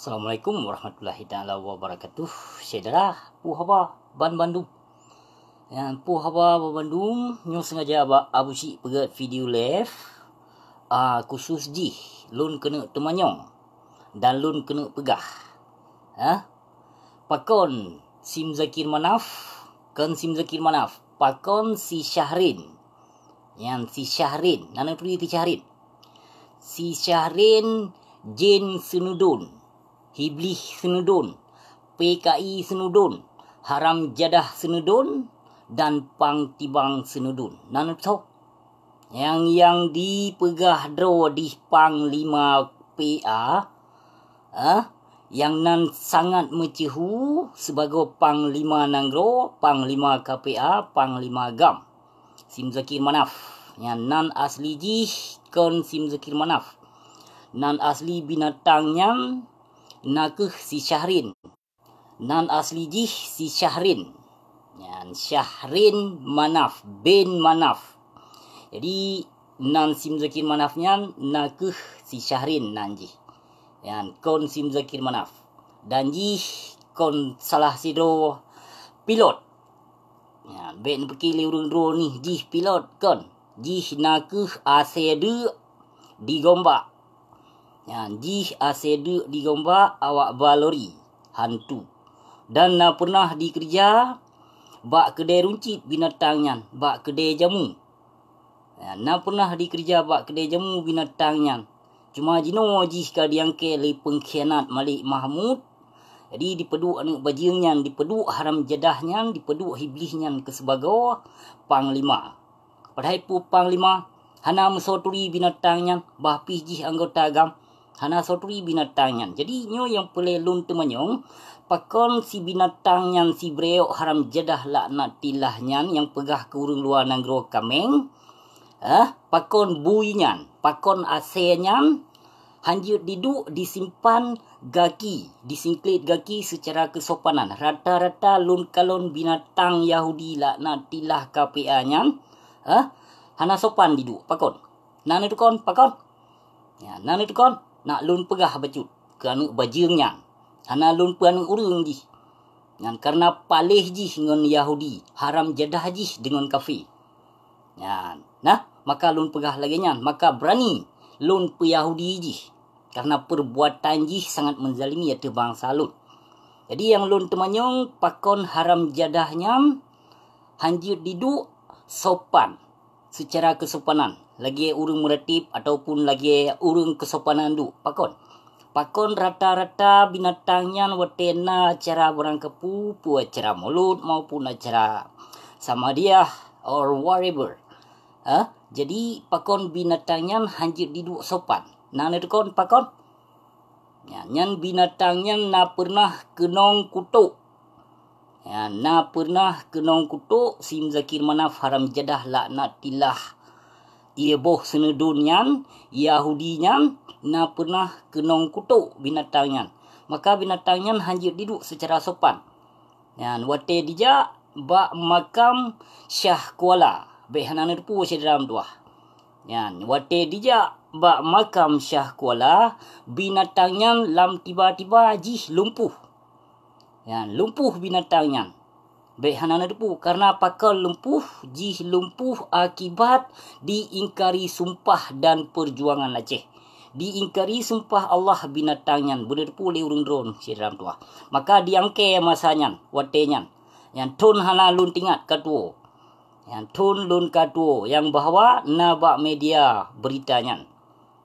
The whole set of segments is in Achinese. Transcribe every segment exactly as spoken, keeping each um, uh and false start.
Assalamualaikum warahmatullahi taala wabarakatuh. Syedara, peue haba ban bandum? Nyang peue haba ban bandum, nyoe sengaja bak Abu Syik peugét video live, ah, khusus jih lôn keuneuk teumanyong dan lôn keuneuk peugah. Hah? Pakon si Muzakir Manaf? Kon si Muzakir Manaf. Pakon si Syahrin? Nyan si Syahrin. Na neuturi si Syahrin? Si Syahrin jén seunudon, hiblih seunudon, P K I seunudon, haram jadah seunudon, dan pang tibang seunudon. Na neuturi? Nyang, nyang dipeugah droe dih Panglima P A, eh, nyang nan sangat meuceuhu sibagoe Panglima Nanggroe, Panglima K P A, Panglima GAM. Si Muzakir Manaf. Nyan nan asli jih kon si Muzakir Manaf. Nan asli binatang nyan na kheueh si Syahrin. Nan asli jih si Syahrin. Nyan Syahrin Manaf bin Manaf. Jadi, nan si Muzakir Manaf nyan na kheueh si Syahrin nan jih. Nyan kon si Muzakir Manaf. Dan jih kon salah sidroe pilot. Nyan, bék neupike lé ureuëng droe nih jih pilot kon. Jih na kheueh asée deuk di gombak. Nyan, jih asée deuk di gombak awak ba lori hantu. Dan na pernah dikeureuja bak keudée runcit binatang nyan, bak keudée jamu. Nyan, na pernah dikeureuja bak keudée jamu binatang nyan. Cuma jinoe jih ka diangkée lé peungkhianat Malik Mahmud. Jadi, dipeuduek aneuëk bajeueng nyan, dipeuduek haram jadah nyan, dipeuduek hiblih nyan keu sibagoe panglima. Padahai peue panglima hana meusoe turi binatang nyan, bah pih jih anggota GAM hana soe turi binatang nyan. Jadi, nyoe nyang peureulée lôn teumanyong, pakon si binatang nyan, si breok haram jadah laknatillah nyan nyang peugah keu ureuëng luwa nanggroe kaméng? Eh, pakon bui nyan, pakon asée nyan hanjeuet diduek disimpan gaki, disingklet gaki seucara keusopanan. Rata-rata lôn kalon binatang Yahudi laknatillah K P A nyan, eh, hana sopan diduek. Pakon? Na neuteukon, pakon? Ya, na neuteukon, nak lôn peugah bacut keu aneuëk bajeueng nyan. Hana lôn peu aneuëk ureuëng jih. Nyan kareuna paléh jih ngon Yahudi, haram jadah jih deungon kafé. Nyan, nah, maka lôn peugah lagée nyan, maka beurani lôn peu Yahudi jih, kareuna peurbuatan jih sangat meuzalimi ateueh bansa lôn. Jadi, nyang lôn teumanyong, pakon haram jadah nyan hanjeuet diduek sopan, seucara keusopanan, lagée ureuëng meuratéb ataupun lagée ureuëng keusopanan duek? Pakon? Pakon rata-rata binatang nyan watée na acara barangkapeue, peue acara mulod maupun acara samadiah or whatever. Ha? Jadi, pakon binatang nyan hanjeuet diduek sopan? Na neuteukon pakon? Nyan, nyan binatang nyan na pernah keunong kutok. Ya, na pernah keunong kutok si Muzakir Manaf haram jadah laknatillah. Ié boh seuneudon nyan, Yahudi nyan, na pernah keunong kutok binatang nyan. Maka binatang nyan hanjeuet diduek seucara sopan. Nyan, watée dijak bak makam Syah Kuala, bék hana neuteupeue syedara meutuwah. Nyan, watée dijak bak makam Syah Kuala, binatang nyan lam tiba-tiba jih lumpuh. Nyan, lumpuh binatang nyan. Bék hana neuteupeue, kareuna pakon lumpuh, jih lumpuh akibat diingkari sumpah dan peujuangan Aceh. Diingkari sumpah Allah binatang nyan, beuneuteupeu lé ureuëng droe syedara meutuwah. Maka diangkée masa nyan, watée nyan. Nyan thon hana lôn teuingat ka tuwoe. Nyan thon lôn ka tuwoe, nyang bahwa na bak media beurita nyan.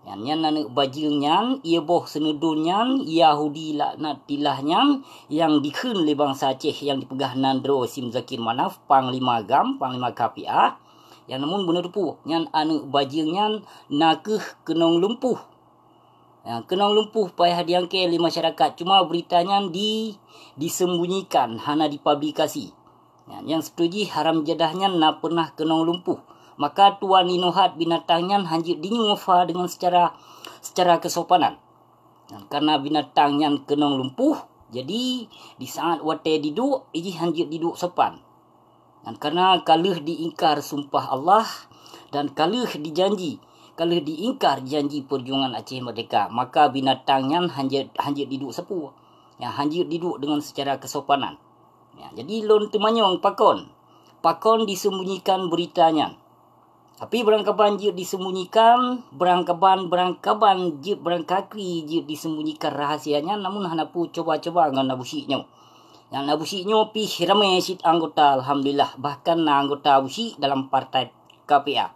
Nyan, nyan aneuëk bajeueng nyan, ié boh seuneudon nyan, Yahudi laknatillah nyan, nyang dikheun lé bansa Aceh nyang dipeugah nan droe si Muzakir Manaf, Panglima GAM, Panglima K P A. Nyang namun beuneuteupeu, nyan aneuëk bajeueng nyan na kheueh keunong lumpuh. Ya, keunong lumpuh payah diangkée lé masyarakat, cuma beurita nyan di, disembunyikan, hana dipublikasi. Ya, nyang seutuju haram jadah nyan na pernah keunong lumpuh. Maka tuwan inoe hat binatang nyan hanjeuet dinyufa deungon seucara, seucara keusopanan. Ya, kareuna binatang nyan keunong lumpuh, jadi di saát watée diduek, jih hanjeuet diduek sopan. Dan kareuna ka lheueh diingkar sumpah Allah dan ka lheueh dijanji ka lheueh diingkar janji peujuangan Aceh Merdeka, maka binatang nyan hanjeuet, hanjeuet diduek sapeue. Ya, hanjeuet diduek deungon secara kesopanan. Ya, jadi lôn teumanyong pakon? Pakon disembunyikan berita nyan? Tapi beurangkaban jeuet disembunyikan, beurangkaban, beurangkaban jeuet, beurangkakri jeuet disembunyikan rahasia nyan, namun hana peue cuba-cuba ngon Abu Syik nyoe. Nyang Abu Syik nyoe pih ramé cit anggota, alhamdulillah, bahkan na anggota Abu Syik dalam partai K P A.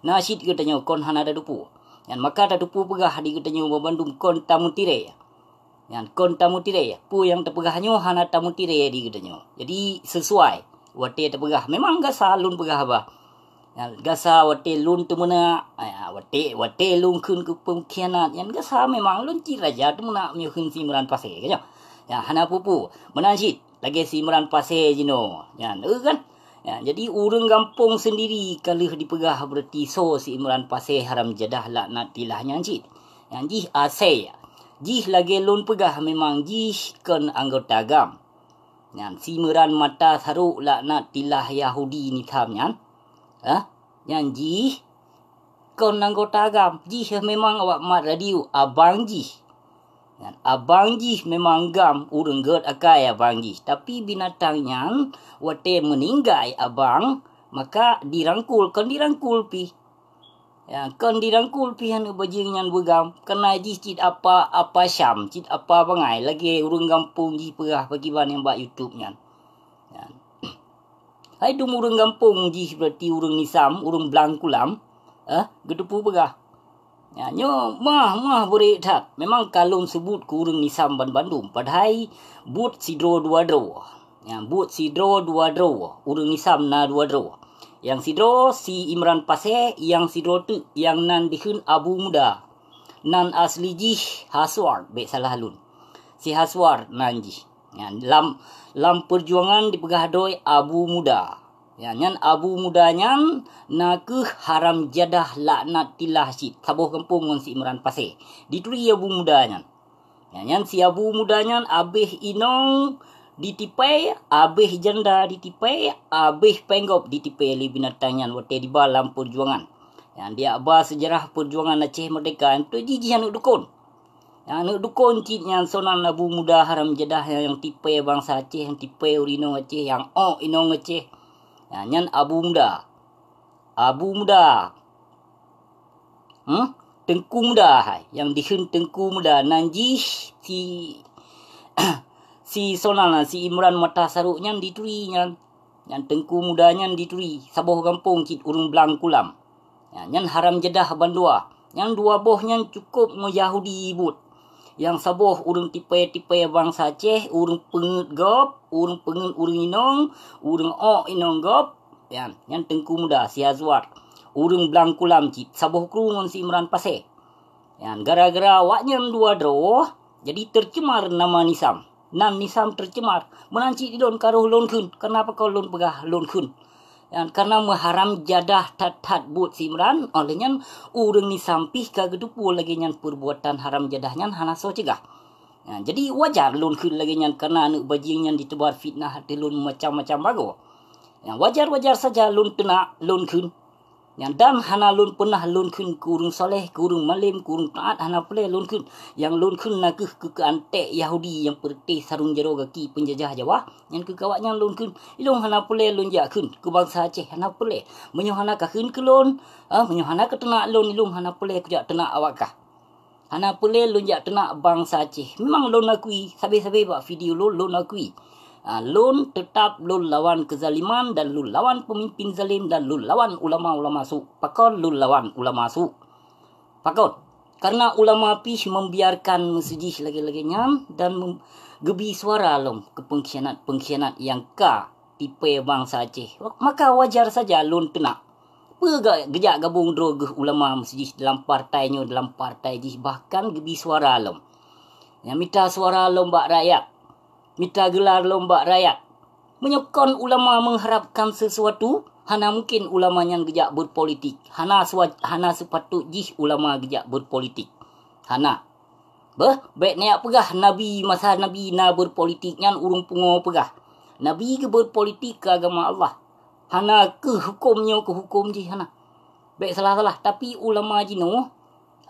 Na cit geutanyoe kon hana tateupeue. Nyan maka tateupeue peugah di geutanyoe banmandum kon tameutirée. Nyan kon tameutirée, peue nyang teupeugah nyoe hana tameutirée di geutanyoe. Jadi, sesuai watée teupeugah. Memang gasa lôn peugah bah. Nyan gasa watée lôn teumeunak, ya, watée, watée lôn kheun keu peungkhianat, nyan gasa memang lôn cit raja teumeunak meunyoe kheun si Imran Pasé, ka nyoe. Ya, hana peue-peue. Meunan cit, lagée si Imran Pasé jinoe. Nyan, eu kan? Ya, jadi ureuëng gampông sendiri ka lheueh dipeugah berarti soe si Imran Pasé haram jadah laknat tilah nyan cit. Nyan jih asai. Jih lagée lôn peugah memang jih kon anggota GAM. Nyan si Imran mata sarok laknat tilah Yahudi nisam nyan. Ha? Nyan jih kon anggota GAM. Jih memang awak mat radio abang jih. Nyan abang jih memang GAM, ureuëng gét akai abang jih. Tapi binatang nyan watée meuninggai abang, maka dirangkul, kon dirangkul pih. Ya, kon dirangkul pih aneuëk bajeueng nyan beu GAM, keureuna jih cit apa, apa Syam, cit apa bangai, lagée ureuëng gampông jih peugah pakriban nyang bak YouTube nyan. Ya. Hai dum ureuëng gampông jih berarti ureuëng nisam, ureuëng blang kulam, eh, geuteupeue peugah. Ya, nyoe mah, mah beurek that. Memang ka lôn seubut keu ureuëng nisam banmandum, padahai buet sidroe dua droe. Ya, buet sidroe dua droe, ureuëng nisam na dua droe. Nyang sidroe si Imran Pasé, nyang sidroe teuk nyang nan dikheun Abu Muda. Nan asli jih Haswar, bék salah lôn. Si Haswar nan jih. Nyan lam, lam peujuangan dipeugah droe Abu Muda. Ya, nyan Abu Muda nyan na kheueh haram jadah laknat tilah cit, saboh gampông ngon si Imran Pasé. Dituri Abu Muda nyan. Ya, nyan si Abu Muda nyan abéh inong ditipée, abéh janda ditipée, abéh péng gob ditipée lé binatang nyan watée diba lam peujuangan. Nyan diak ba seujarah peujuangan Aceh Merdeka, nyan tu jih, jih aneuëk dukon. Nyang aneuëk dukon cit nyan soe nan Abu Muda haram jadah nyang, nyang tipée bansa Aceh, nyang tipée ureuëng inong Aceh, nyang ôk inong Aceh. Nyan, nyan Abu Muda. Abu Muda. Hmm? Teungku Muda hai. Nyang dikheun Teungku Muda nan jih si, si soe nan, si Imran mata sarok nyan dituri nyan. Nyan Teungku Muda nyan dituri. Saboh gampông cit ureuëng blang kulam. Ya, nyan haram jadah bandua. Nyang dua boh nyan cukôp ngon Yahudi buet. Nyang saboh ureuëng tipée-tipée bansa Aceh, ureuëng peungeuet gob, ureuëng peungeuet ureuëng inong, ureuëng ôk inong gob. Ya, nyan Teungku Muda si Haswar. Ureuëng blang kulam cit, saboh kru ngon si Imran Pasé. Ya, gara-gara awaknyan dua droe, jadi teucemar nama nisam. Nan nisam teucemar. Meunan cit di lôn ka roh lôn kheun. Kenapa kau lôn peugah lôn kheun? Nyan, karena meuharam jadah that-that buet si Imran, oleh nyan ureuëng nisam pih ka geuteupeue lagée nyan, peubuatan haram jadah nyan hana soe cegah. Nyan, jadi wajar lôn kheun lagée nyan karena aneuëk bajeueng nyan diteubar fitnah ateueh lôn macam-macam bagoe. Nyan, wajar-wajar saja lôn teunak, lôn kheun. Nyan, dan hana lôn peunah lôn kheun keu ureuëng saleh, keu ureuëng malem, keu ureuëng taát, hana peureulée lôn kheun. Nyang lôn kheun na kheueh keu, keu anték Yahudi nyang peureuteh sarong jaroe gaki peunjajah Jawa. Nyan keu awaknyan lôn kheun. Ilôn hana peureulée lôn jak kheun keu bansa Aceh, hana peureulée. Meunyoe hana ka kheun keu lôn, ah, meunyoe hana ka teunak lôn, ilôn hana peureulée kujak teunak awak kah. Hana peureulée lôn jak teunak bansa Aceh. Memang lôn akui, sabe-sabe bak video lôn, lôn akui. Ah, lôn teutap lôn lawan keuzaliman dan lôn lawan peumimpin zalim dan lôn lawan ulama-ulama su. Pakon lôn lawan ulama su? Pakon? Karena ulama pih membiarkan meuseujih lagée-lagée nyan dan mem-, geubi suara lom keu peungkhianat-peungkhianat nyang ka tipée bansa Aceh. Maka wajar saja lôn teunak. Peue ga-, geujak gabong droe geuh ulama meuseujih dalam partai nyoe, dalam partai jih, bahkan geubi suara lom. Nyang mita suara lom bak rakyat. Mita geula lom bak rakyat. Meunyoe kon ulama mengharapkan sesuatu, hana mungkin ulama nyan geujak berpolitik. Hana sewa-, hana sepatut jih ulama geujak berpolitik. Hana. Beuh, bék neujak peugah Nabi, masa Nabi na berpolitik nyan ureuëng pungo peugah. Nabi geuberpolitik keu agama Allah. Hana keu huköm nyoe keu huköm jih, hana. Bék salah-salah, tapi ulama jinoe,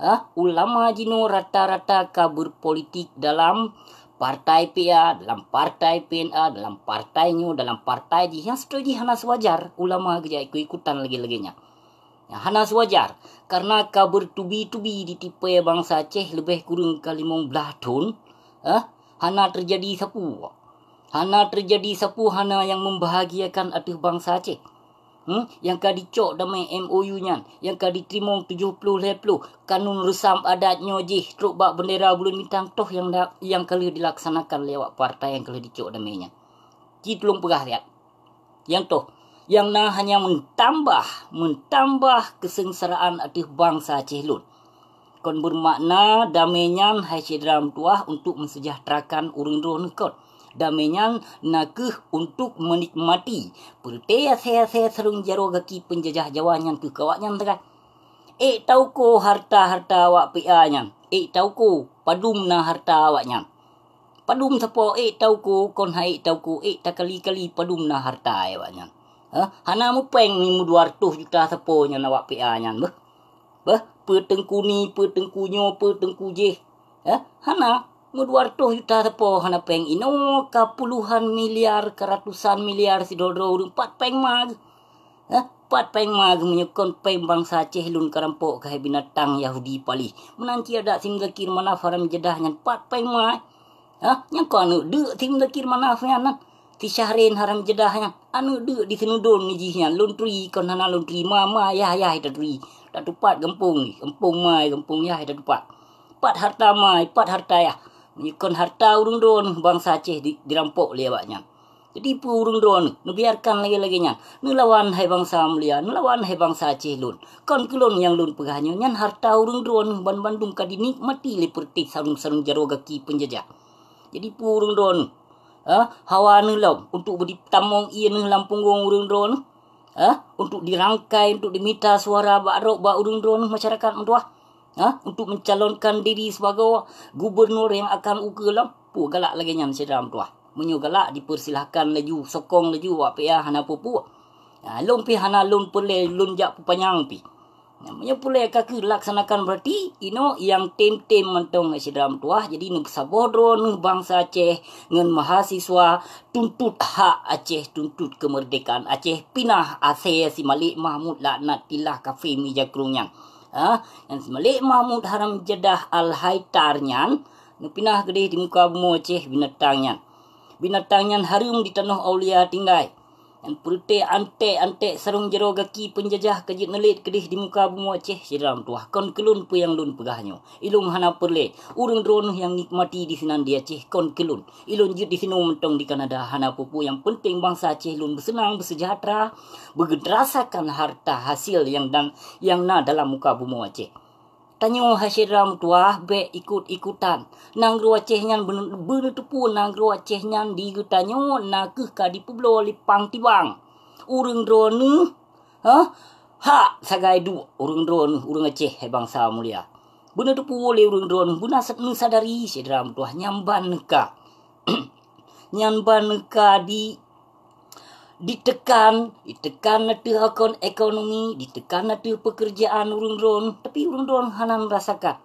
ha, ulama jinoe rata-rata ka berpolitik dalam partai P A, dalam partai P N A, dalam partai nyoe, dalam partai jih. Nyang seutôt jih hana seuwajar ulama geujak ikut-ikutan lagée-lagée nyan. Nyang hana seuwajar, karena ka bertubi-tubi ditipée bansa Aceh leubeh kureueng ka limong blaih thon, ha, hana teujadi sapeue. Hana teujadi sapeue hana nyang membahagiakan ateueh bansa Aceh. Hmm, nyang ka dicok damé M O U nyan, nyang ka diteurimong tujoh ploh lhée ploh, kanun reusam adat nyoe jih trok bak bendera buleuen bintang toh nyang da-, nyang ka lheueh dilaksanakan lé awak partai nyang ka lheueh dicok damé nyan. Ci tulông peugah siat. Nyang toh, nyang na hanya meutambah, meutambah keuseungsaraan ateueh bansa Aceh lôn. Kon beumakna damé nyan hai syedara meutuwah untuk meusejahterakan ureuëng droeneuh kon. Damé nyan na kheueh untuk meunikmati peureute asée-asée sarong jaroe gaki peunjajah Jawa nyan keu awaknyan teuka. Ék tauko harta-harta awak P A nyan, ék tauko padum na harta awaknyan. Padum sapo ék tauko kon hai ék tauko ék takali-kali padum na harta awaknyan. Hah? Hana meupéng meudua reutôh juta sapo nyan awak P A nyan beuh. Beuh, peue teungku ni, peue teungku nyoe, peue teungku jéh. Hah? Hana, meudua reutôh juta sapo hana péng inoe ka puluhan miliar, ka ratusan miliar sidroe-droe ureuëng pat péng ma geuh. Hah? Pat péng ma geuh meunyoe kon péng bansa Aceh lôn ka rampok keuhai binatang Yahudi palih. Meunan cit adak si Muzakir Manaf haram jadah nyan pat péng ma. Hah? Nyang kon aneuëk deuk si Muzakir Manaf nyan nan. Si Syahrin haram jadah nyan. Aneuëk deuk di seunudon jih nyan. Lôn turi kon hana lôn turi ma, ma, yah, yah taturi. Tatupat gampông jih. Gampông ma, gampông yah tatupat. Pat harta ma, pat harta yah. Meunyoe kon harta ureuëng droeneuh bansa Aceh di, dirampok lé awaknyan. Jadi peue ureuëng droeneuh, neubiarkan lagée-lagée nyan. Neulawan hai bansa mulia, neulawan hai bansa Aceh lôn. Kon keu lôn nyang lôn peugah nyoe, nyan harta ureuëng droeneuh banmandum ka dinikmati lé peureuteh sarong-sarong jaroe gaki peunjajah. Jadi peue ureuëng droeneuh, ha, hawa neulom untuk beuditamong ié neuh lam punggong ureuëng droeneuh, ha, untuk dirangkai, untuk dimita suara bak rot bak ureuëng droeneuh masyarakat meutuwah. Ha, untuk mencalonkan diri sebagai gubernur nyang akan ukeue lom. Peue galak lagée nyan syedara meutuwah. Meunyoe galak dipersilahkan laju, sokong laju awak P A hana peue-peue. Ha, lôn pih hana lôn peureulée lôn jak peupanyang pih. Ha, meunyoe peureulée ka kheueh laksanakan berarti inoe nyang tem-tem mantong syedara meutuwah. Jadi neupeusaboh droeneuh bansa Aceh ngon mahasiswa tuntut hak Aceh, tuntut keumeurdekaan Aceh, pinah asée si Malik Mahmud laknatillah kafé meujakrong nyan. Ha, nyan si Malik Mahmud haram jadah Al-Haitar nyan, neupinah keudeh di muka bumoe Aceh binatang nyan. Binatang nyan hareuem di tanoh aulia tinggai. Nyan peureute anték-anték sarong jaroe gaki peunjajah ka jeuet neulet keudeh di muka bumoe Aceh syedara meutuwah. Kon keu lôn peue nyang lôn peugah nyoe. Ilôn hana peureulée. Ureuëng droeneuh nyang nikmati di sinan di Aceh kon keu lôn. Ilôn jeuet di sinoe mantong di Kanada hana peue-peue, nyang peunteng bansa Aceh lôn beuseunang, beuseujahteura, beugeudrasakan harta hasil nyang dan nyang na dalam muka bumoe Aceh. Tanyoe hai syedara meutuwah bék ikut-ikutan. Nanggroe Aceh nyan beuneu-, beuneuteupeu nanggroe Aceh nyan di geutanyoe na kheueh ka dipeubloe lé pang tibang. Ureuëng droeneuh, ha, hak sagai duek ureuëng droeneuh ureuëng Aceh hai bansa mulia. Beuneuteupeu lé ureuëng droeneuh beuna neusadari syedara meutuwah nyan ban neuka. Nyan ban neuka di, ditekan, ditekan ateueh akon ekonomi, ditekan ateueh peukeurjaan ureuëng droeneuh, tapi ureuëng droeneuh hana meurasakan.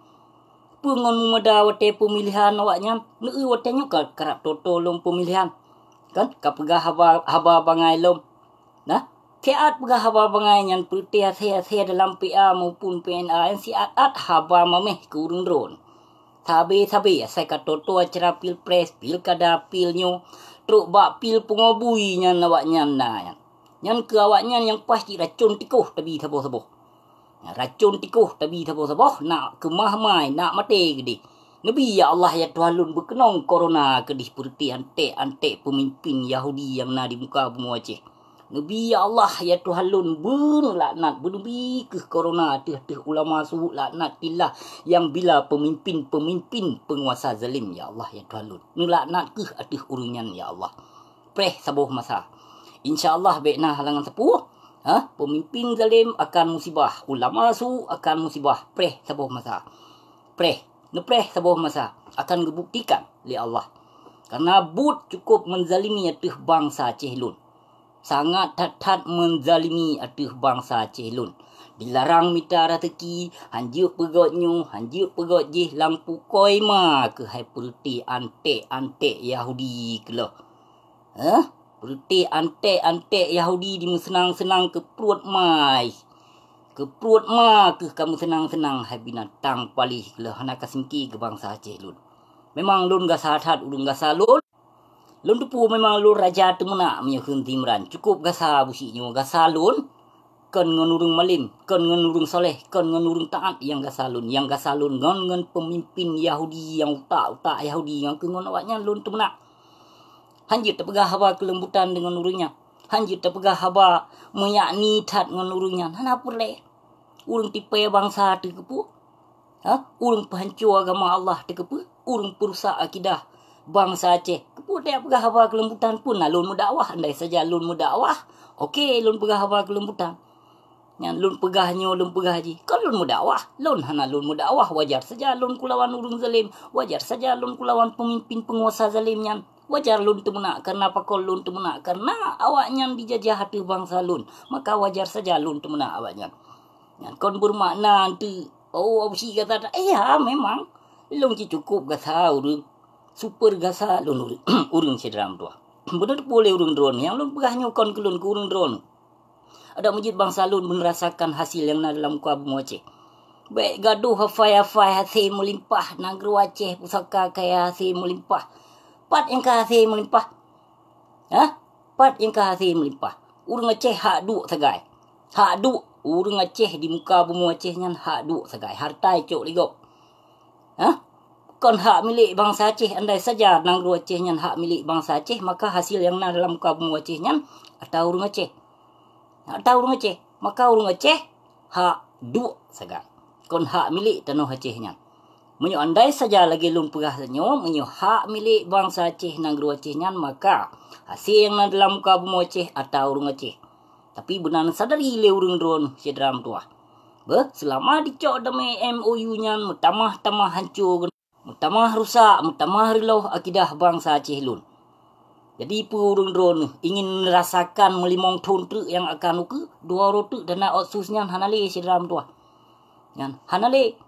Peue ngon meumada watée peumilihan awaknyan, neueu watée nyoe ka karab toto lom peumilihan. Kan, ka peugah haba, haba bangai lom. Nah, siat peugah haba bangai nyan peureute asée-asée dalam P A maupun P N A, nyan siat-at haba maméh keu ureuëng droeneuh. Sabe-sabe asai ka toto acara pilpres, pilkada, pil nyoe, trok bak pil pungo bui nyan awaknyan na nyan. Nyan keu awaknyan nyang paih cit racon tikoh tabi saboh-saboh. Racon tikoh tabi saboh-saboh, nak keumah mai, nak maté keudeh. Neubi, ya Allah, ya Tuhan lôn, beukeunong korona keudeh peureute anték-anték peumimpin Yahudi nyang na di muka bumoe Aceh. Neubi, ya Allah, ya Tuhan lôn, beuneuh laknat, beuneubi kheueh korona ateueh-ateueh ulama su laknatillah nyang bila peumimpin-peumimpin peunguasa zalim, ya Allah, ya Tuhan lôn. Neulaknat kheueh ateueh ureuëng nyan, ya Allah. Preh saboh masa. Insya Allah bék na halangan sapeue. Ha? Peumimpin zalim akan musibah, ulama su akan musibah. Preh saboh masa. Preh. Neupreh saboh masa akan geubuktikan lé Allah. Karena buet cukup menzalimi ateueh bansa Aceh lôn. Sangat that-that meuzalimi ateueh bansa Aceh lôn. Dilarang mita raseuki, hanjeuet peugét nyoe, hanjeuet peugét jih, lam pukoi ma keuh hai peureuté anték-anték Yahudi keulôh. Hah? Peureuté anték-anték Yahudi dimeuseunang-seunang keu pruet ma. Keu pruet ma keuh ka meuseunang-seunang hai binatang paléh keulôh hana ka singki keu bansa Aceh lôn. Memang lôn gasa that ureuëng gasa lôn. Lôn teupeu memang lôn raja teumeunak meunyoe kheun Imran. Cukôp gasa busi nyoe, gasa lôn. Kon ngon ureuëng malém, kon ngon ureuëng saleh, kon ngon ureuëng taát nyang gasa lôn. Nyang gasa lôn ngon, ngon peumimpén Yahudi nyang utak-utak Yahudi nyang keu ngon awaknyan lôn teumeunak. Hanjeuet tapeugah haba keulembutan deungon ureuëng nyan. Hanjeuet tapeugah haba meuyakni that ngon ureuëng nyan. Hana peureulée. Ureuëng tipée bansa teuh keupeue? Ha? Ureuëng peuhanco agama Allah teuh keupeue? Ureuëng peurusak akidah bansa Aceh. Keupeue tajak peugah haba keulembutan pun na lôn meudakwah. Andai saja lôn meudakwah, oke, lôn peugah haba keulembutan. Nyan lôn peugah nyoe, lôn peugah jih. Kon lôn meudakwah. Lôn hana lôn meudakwah. Wajar saja lôn kulawan ureuëng zalem. Wajar saja lôn kulawan peumimpén peunguasa zalem nyan. Wajar lôn teumeunak karna pakon lôn teumeunak, karna awaknyan dijajah ateueh bansa lôn. Maka wajar saja lôn teumeunak awaknyan. Nyan kon beumakna teuh, oh, Abusyik gata, eh, ya, memang. Lôn cit cukôp gasa ureuëng. Super gasa lôn ureuëng, ureuëng syedara meutuwah. Beuneuteupeu lé ureuëng droeneuh nyang lôn peugah nyoe kon keu lôn, keu ureuëng droeneuh. Adak meujeuet bansa lôn beunrasakan hasil nyang na dalam muka bumoe Aceh. Bék gadôh hafai-hafai hasé meulimpah, nanggroe Aceh pusaka kaya hasé meulimpah. Pat nyang ka hasé meulimpah? Hah? Pat nyang ka hasé meulimpah? Ureuëng Aceh hak duek sagai. Hak duek ureuëng Aceh di muka bumoe Aceh nyan hak duek sagai. Harta icok lé gob. Hah? Kon hak milék bansa Aceh, andai saja nanggroe Aceh nyan hak milék bansa Aceh, maka hasil nyang na dalam muka bumoe Aceh nyan ata ureuëng Aceh. Ata ureuëng Aceh, maka ureuëng Aceh hak duek sagai. Kon hak milék tanoh Aceh nyan. Meunyoe andai saja lagée lôn peugah nyoe, meunyoe hak milék bansa Aceh nanggroe Aceh nyan, maka hasé nyang na dalam muka bumoe Aceh ata ureuëng Aceh. Tapi beuna neusadari lé ureuëng droeneuh syedara meutuwah. Beuh, seulama dicok damé M O U nyan meutamah-tamah hanco, meutamah rusak, meutamah reuloh akidah bansa Aceh lôn. Jadi peue ureuëng droeneuh ingin neurasakan meulimong thon treuk nyang akan ukeue, dua uroe teuk dana otsus nyan hana lé syedara meutuwah. Nyan hana lé.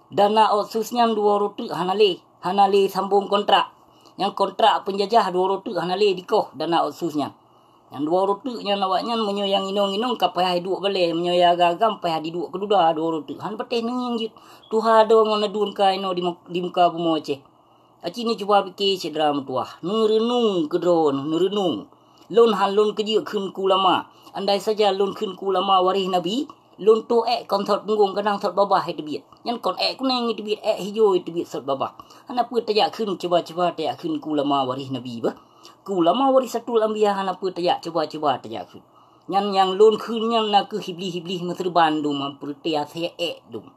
Dana otsus nyan dua uroe teuk hana lé. Hana lé sambong kontrak. Nyang kontrak peunjajah dua uroe teuk hana lé dikoh dana otsus nyan. Nyang dua uroe teuk nyan awaknyan meunyoe nyang inong-inong ka payah iduek balée, meunyoe nyang agam-agam payah diduek keu duda dua uroe teuk. Han patéh neungieng jeuet tuha do ngon aduen ka inoe di mu-, di muka bumoe Aceh. Aci neucuba pike syedara meutuwah, neureunong keudroe, neureunong. Lôn han lôn keujeuet kheun keu ulama. Andai saja lôn kheun keu ulama waréh Nabi, lôn toh ék kon sot punggong, kadang sot babah iteubiet. Nyan kon ék kuneng iteubiet, ék hijo iteubiet sot babah. Hana peue tajak kheun cuba-cuba tajak kheun keu ulama waréh Nabi bah. Keu ulama warisatul anbiya hana peue tajak cuba-cuba tajak kheun. Nyan nyang lôn kheun nyan nakeuh iblih-iblih meuseureuban dum, peureuté asée ék dum.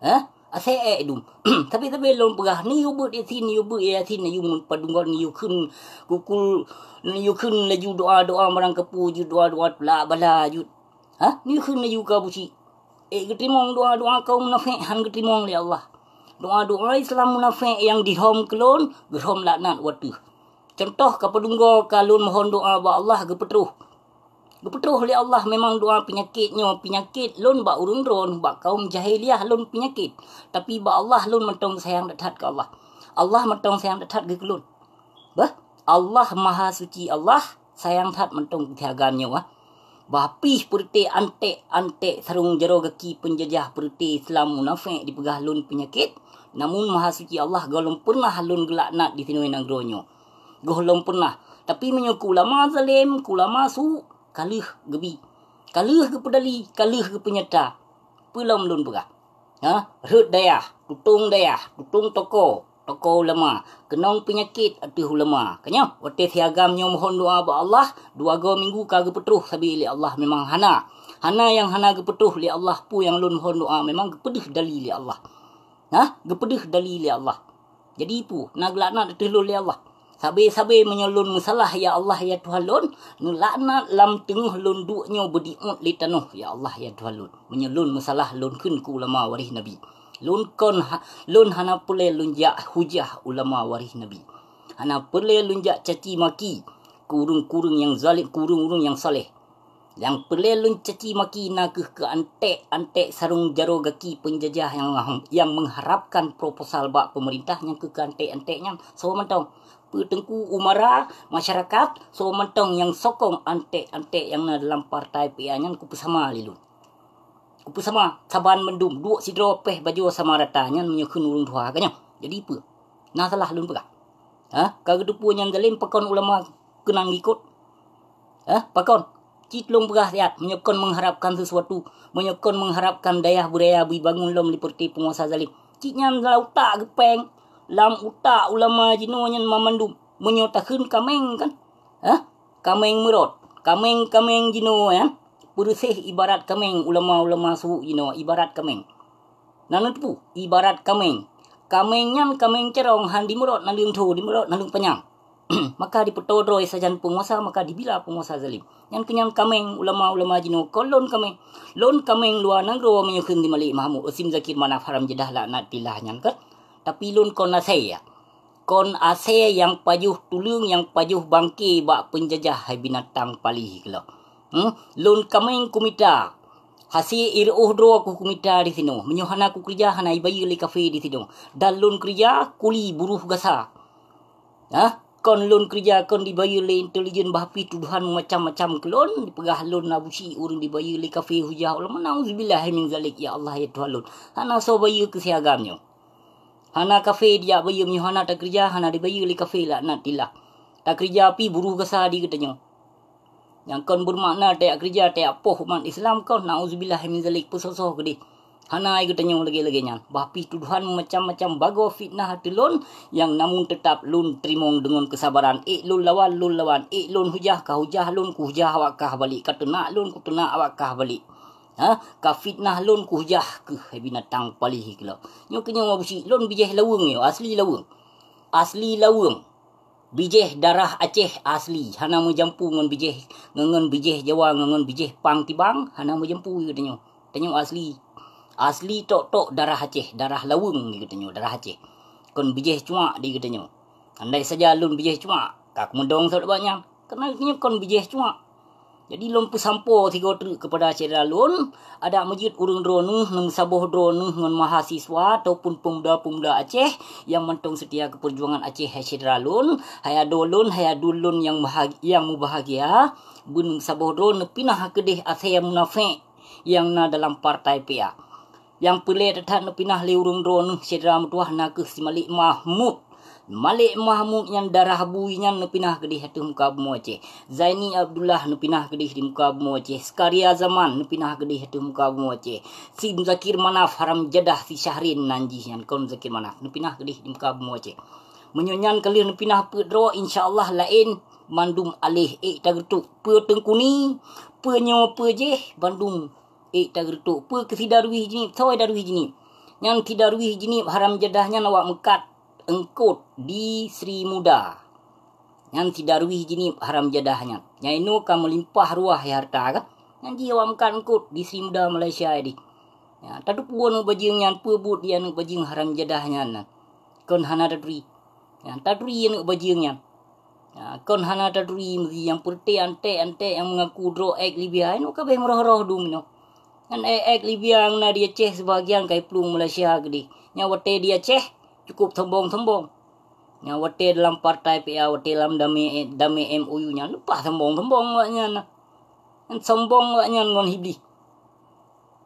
Hah? Asée ék dum. Tapi-tapi lôn peugah, neuyue beuet Yasin, neuyue beuet Yasin, neuyue meupadum gob, neuyue kheun kukul, neuyue kheun laju doa-doa barang kapeue jeuet, doa-doa tulak bala jeuet. Hah? Neuyue kheun laju ka busi. Ék geuteurimong doa-doa kaum munafék han geuteurimong lé Allah. Doa-doa Islam munafék nyang dihom keu lôn, geuhom laknat u ateueh. Cuntoh ka padum goe ka lôn mohon doa bak Allah geupeutroh. Geupeutroh lé Allah memang doa peunyakét nyoe, peunyakét lôn bak ureuëng droeneuh, bak kaum jahiliyah lôn peunyakét. Tapi bak Allah lôn mantong sayang that-that keu Allah. Allah mantong sayang that-that geuh keu lôn. Bah, Allah Maha Suci Allah sayang that mantong keu agam nyoe. Bah pih peureuté anték-anték sarong jaroe gaki peunjajah peureuté Islam munafék dipeugah lôn peunyakét, namun Maha Suci Allah gohlom peureunah lôn geulaknat di sinoe nanggroe nyoe. Gohlom peureunah. Tapi meunyoe keu ulama zalem, keu ulama su, ka lheueh geubi. Ka lheueh geupeudali, ka lheueh geupeunyata. Peue lom lôn peugah? Ha? Rhot dayah, tutong dayah, tutong toko, toko ulama, keunong peunyakét ateueh ulama. Ka nyoe, watée si agam nyoe mohon doa bak Allah, dua goe minggu ka geupeutroh sabe lé Allah memang hana. Hana nyang hana geupeutroh lé Allah, peue nyang lôn mohon doa memang geupeudeuh dali lé Allah. Ha? Geupeudeuh dali lé Allah. Jadi peue, na geulaknat ateueh lôn lé Allah. Sabe-sabe meunyoe lôn meusalah, ya Allah, ya Tuhan lôn, neulaknat lam teungoh lôn duek nyoe beudiuet lé tanoh, ya Allah, ya Tuhan lôn. Meunyoe lôn meusalah lôn kheun keu ulama waréh Nabi. Lôn kon ha-, lôn hana peureulée lôn jak hujah ulama waréh Nabi. Hana peureulée lôn jak caci maki. Keu ureuëng-ureuëng nyang zalim, keu ureuëng-ureuëng nyang saleh. Nyang peureulée lôn caci maki na kheueh keu antek-antek sarong jaroe gaki peunjajah nyang, nyang mengharapkan proposal bak peumeurintah nyang kheueh keu antek-antek nyan. Soe mantong? Peue Teungku Umara, masyarakat, soe mantong nyang sokong antek-antek nyang na dalam partai P A nyan kupeusama lé lôn. Kupeusama saban mandum, duek sidroe péh bajoe sama rata nyan meunyoe kheun ureuëng tuha ka nyoe. Jadi peue? Na salah lôn peugah? Ha? Ka geuteupeue nyan zalim, pakon ulama keunan gikot? Ha? Pakon? Cit lôn peugah siat, meunyoe kon mengharapkan sesuatu, meunyoe kon mengharapkan dayah budaya beuibangon lom lé peureuté peunguasa zalim. Cit nyan lam utak geupéng, lam utak ulama jinoe nyan mamandum. Meunyoe takheun kaméng kan? Ha? Kaméng meurot, kaméng-kaméng jinoe nyan, peureuséh ibarat kaméng, ulama-ulama suuk jinoe ibarat kaméng. Na neuteupeue, ibarat kaméng. Kaméng nyan kaméng carông, han dimeurot naleueng tho, dimeurot naleueng panyang. Maka dipeutoe droe sajan peunguasa, maka dibila peunguasa zalim. Nyan keuh nyan kaméng, ulama-ulama jinoe kon lôn kaméng. Lôn kaméng luwa nanggroe meunyoe kheun di Malik Mahmud, Usim Zakir Manaf haram jadah laknatillah nyan kan. Tapi lôn kon asée ya. Kon asée nyang pajoh tuleueng, nyang pajoh bangke bak peunjajah hai binatang palih keulok. Hmm? Lôn kaméng kumita. Hase ireuoh droe ku kumita disinoe. Meunyoe hana kukeureuja, hana ibayeue lé kafé disinoe. Dan lôn keureuja kuli buruh gasa. Ha? Kon lôn keureuja, kon dibayeue lé intelijen, bah pih tuduhan macam-macam keu lôn, dipeugah lôn na busi ureuëng dibayeue lé kafé hujah ulama. Nauzubillah min zalik, ya Allah, ya Tuhan lôn. Hana soe bayeue keu si agam nyoe. Hana kafé dijak bayeue, meunyoe hana takeureuja, hana dibayeue lé kafé laknatillah. Takeureuja pih buruh gasa di geutanyoe. Nyang kon beumakna tajak keureuja, tajak poh umat Islam kon, nauzubillah min zalik, peusoe-soe keudeh. Hana ai geutanyoe lagée-lagée nyan. Bah pih tuduhan macam-macam bagoe fitnah ateueh lôn, nyang namun teutab lôn teurimong deungon keusabaran. Ék lôn lawan, lôn lawan. Ék lôn hujah, ka hujah lôn, kuhujah awak kah balek. Ka teunak lôn, kuteunak awak kah balek. Ha? Ka fitnah lôn, kuhujah kheueh, hai binatang palih keulok. Nyoe keuh nyoe mabusi, lôn bijéh laweueng nyoe, asli laweueng. Asli laweueng. Bijéh darah Aceh asli, hana meujampu ngon bijéh, ngon, ngon bijéh Jawa, ngon, ngon bijéh pang tibang, hana meujampu geutanyoe. Tanyoe asli. Asli tok-tok darah Aceh, darah laweueng di geutanyoe, darah Aceh. Kon bijéh cuak di geutanyoe. Andai saja lôn bijéh cuak, ka kumeudong sot bak nyan. Keureuna nyoe kon bijéh cuak. Jadi lôn peusampoe sigoe treuk keupada syedara lôn, adak meujeuet ureuëng droeneueh, neumeusaboh droeneueh ngon mahasiswa ataupun peumuda-peumuda Aceh nyang mantong seutia keu peujuangan Aceh, hai syedara lôn, hai adoe lôn, hai aduen lôn nyang bahagi-, nyang mubahgia, beuneumeusaboh droe neupinah keudeh asée munafék nyang na dalam partai P A. Nyang peureulée that-that neupinah lé ureuëng droeneueh syedara meutuwah na kheueh si Malik Mahmud. Malik Mahmud nyan darah bui nyan neupinah keudeh ateueh muka bumoe Aceh. Zaini Abdullah neupinah keudeh di muka bumoe Aceh. Skaria Zaman neupinah keudeh ateueh muka bumoe Aceh. Sim Zakir Manaf haram jadah si Syahrin nan jih nyan kon Zakir Manaf neupinah keudeh di muka bumoe Aceh. Meunyoe nyan ka lheueh neupinah peuet droe, insya Allah laén mandum aléh ék tageureutok. Peue Teungku Ni, peue nyoe, peue jéh, bandum ék tageureutok. Peue keu si Darwis Jeunieb, soe Darwis Jeunieb? Nyan si Darwis Jeunieb haram jadah nyan awak meukat eungkot di Sri Muda. Nyan si Darwis Jeunieb haram jadah nyan. Nyan inoe ka meulimpah ruah ya harta kan? Nyan jih awak meukat eungkot di Sri Muda Malaysia di. Ya, tateupeue aneuëk bajeueng nyan, peue buet di aneuëk bajeueng haram jadah nyan nan. Kon hana taturi. Ya, taturi aneuëk bajeueng nyan. Ha, kon hana taturi meugi nyang peureute antek-antek nyang meungaku droe ék Libya, inoe ka beh meuroh-roh dum inoe. Nyan ék-ék Libya nyang na di Aceh seubahagian ka jiplueng Malaysia keudeh. Nyang watée di Aceh, cukup sombong-sombong. Nyang watée dalam partai P A, watée lam damé, damé M O U nyan, leupah sombong-sombong awaknyan. Nyan sombong awaknyan ngon Iblih.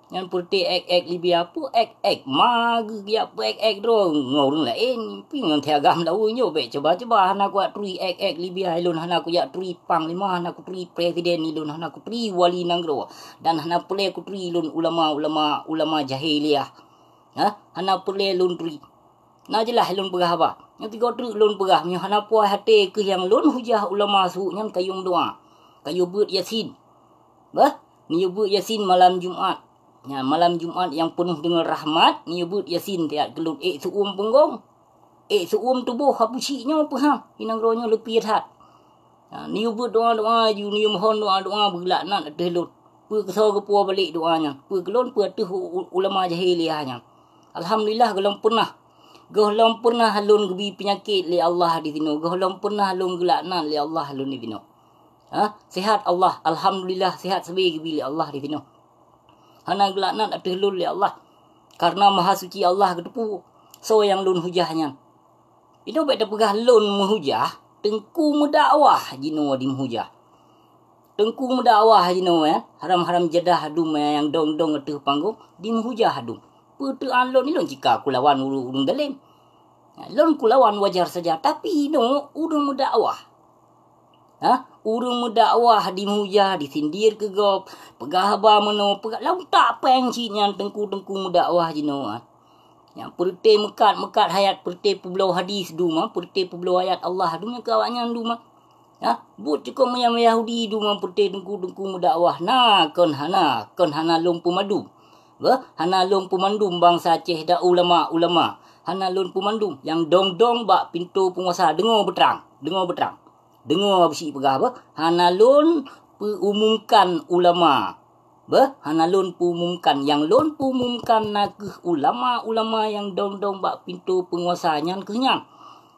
Nyan peureute ék-ék Libya, peue ék-ék ma geujak peuék-ék droe ngon ureuëng laén. Pih ngon si agam laweue nyoe bék cuba-cuba hana kujak turi ék-ék Libya ilôn, hana kujak turi panglima, hana kuturi presiden ilôn, hana kuturi wali nanggroe, dan hana peureulée kuturi lôn ulama-ulama, ulama jahiliah. Ha? Hana peureulée lôn turi. Na jeulaih lôn peugah haba. Nyang tigo treuk lôn peugah, meunyoe hana puas até keu nyang lôn hujah ulama su nyan, kayue meudoá. Kayue beuet Yasin. Bah, neuyue beuet Yasin malam Jumat. Nyan malam Jumat nyang peunoh deungon rahmat, neuyue beuet Yasin tiat keu lôn ék seu-uem punggong. Ék seu-uem tuboh, hapeusi nyoe peuhah, inong droe nyoe leupie that. Ha, neuyue beuet doá-doá, ju neuyue mohon doá-doá beulaknat ateueh lôn. Peue keusoe geupuwoe balek doá nyan? Peue keu lôn, peue ateueh u-, u-, ulama jahiliah nyan? Alhamdulillah, gohlom peunah Gohlom pernah lôn geubi peunyakét lé Allah di sinoe. Gohlom pernah lôn geulaknat lé Allah lôn di sinoe. Ha? Sehat Allah, alhamdulillah, sehat sabe geubi lé Allah di sinoe. Hana geulaknat ateueh lôn lé Allah. Karena Maha Suci Allah geuteupeue soe nyang lôn hujah nyan. Inoe bék tapeugah lôn meuhujah, Teungku meudakwah jinoe dimeuhujah. Teungku meudakwah jinoe, ya, haram-haram jadah dum, ya, nyang dong-dong ateueh panggong dimeuhujah dum. Peue teuan lôn, ilôn cika kulawan ureuëng-ureuëng dalem. Lôn kulawan wajar saja, tapi inoe ureuëng meudakwah. Ha? Ureuëng meudakwah dimeuhujah, disindir keu gob, peugah haba meunoe, peugah lam utak péng cit nyan teungku-teungku meudakwah jinoe. Nyang peureuté meukat-meukat hayat, peureuté peubloe hadis dum, ha? Peureuté peubloe ayat Allah dum nyang keu awaknyan dum, ha? Ha? Buet cukôp meunyan Yahudi dum nyang peureuté teungku-teungku meudakwah. Na kon hana, kon hana lôn peumandum. Beuh, hana lôn peumandum bansa Aceh dan ulama-ulama. Hana lôn peumandum. Nyang dong-dong bak pintoe peunguasa, deungoe beutrang, deungoe beutrang. Deungoe beusi peugah beuh, hana lôn peuumumkan ulama. Beuh, hana lôn peuumumkan. Nyang lôn peuumumkan na kheueh ulama-ulama nyang dong-dong bak pintoe peunguasa nyan kheueh nyan.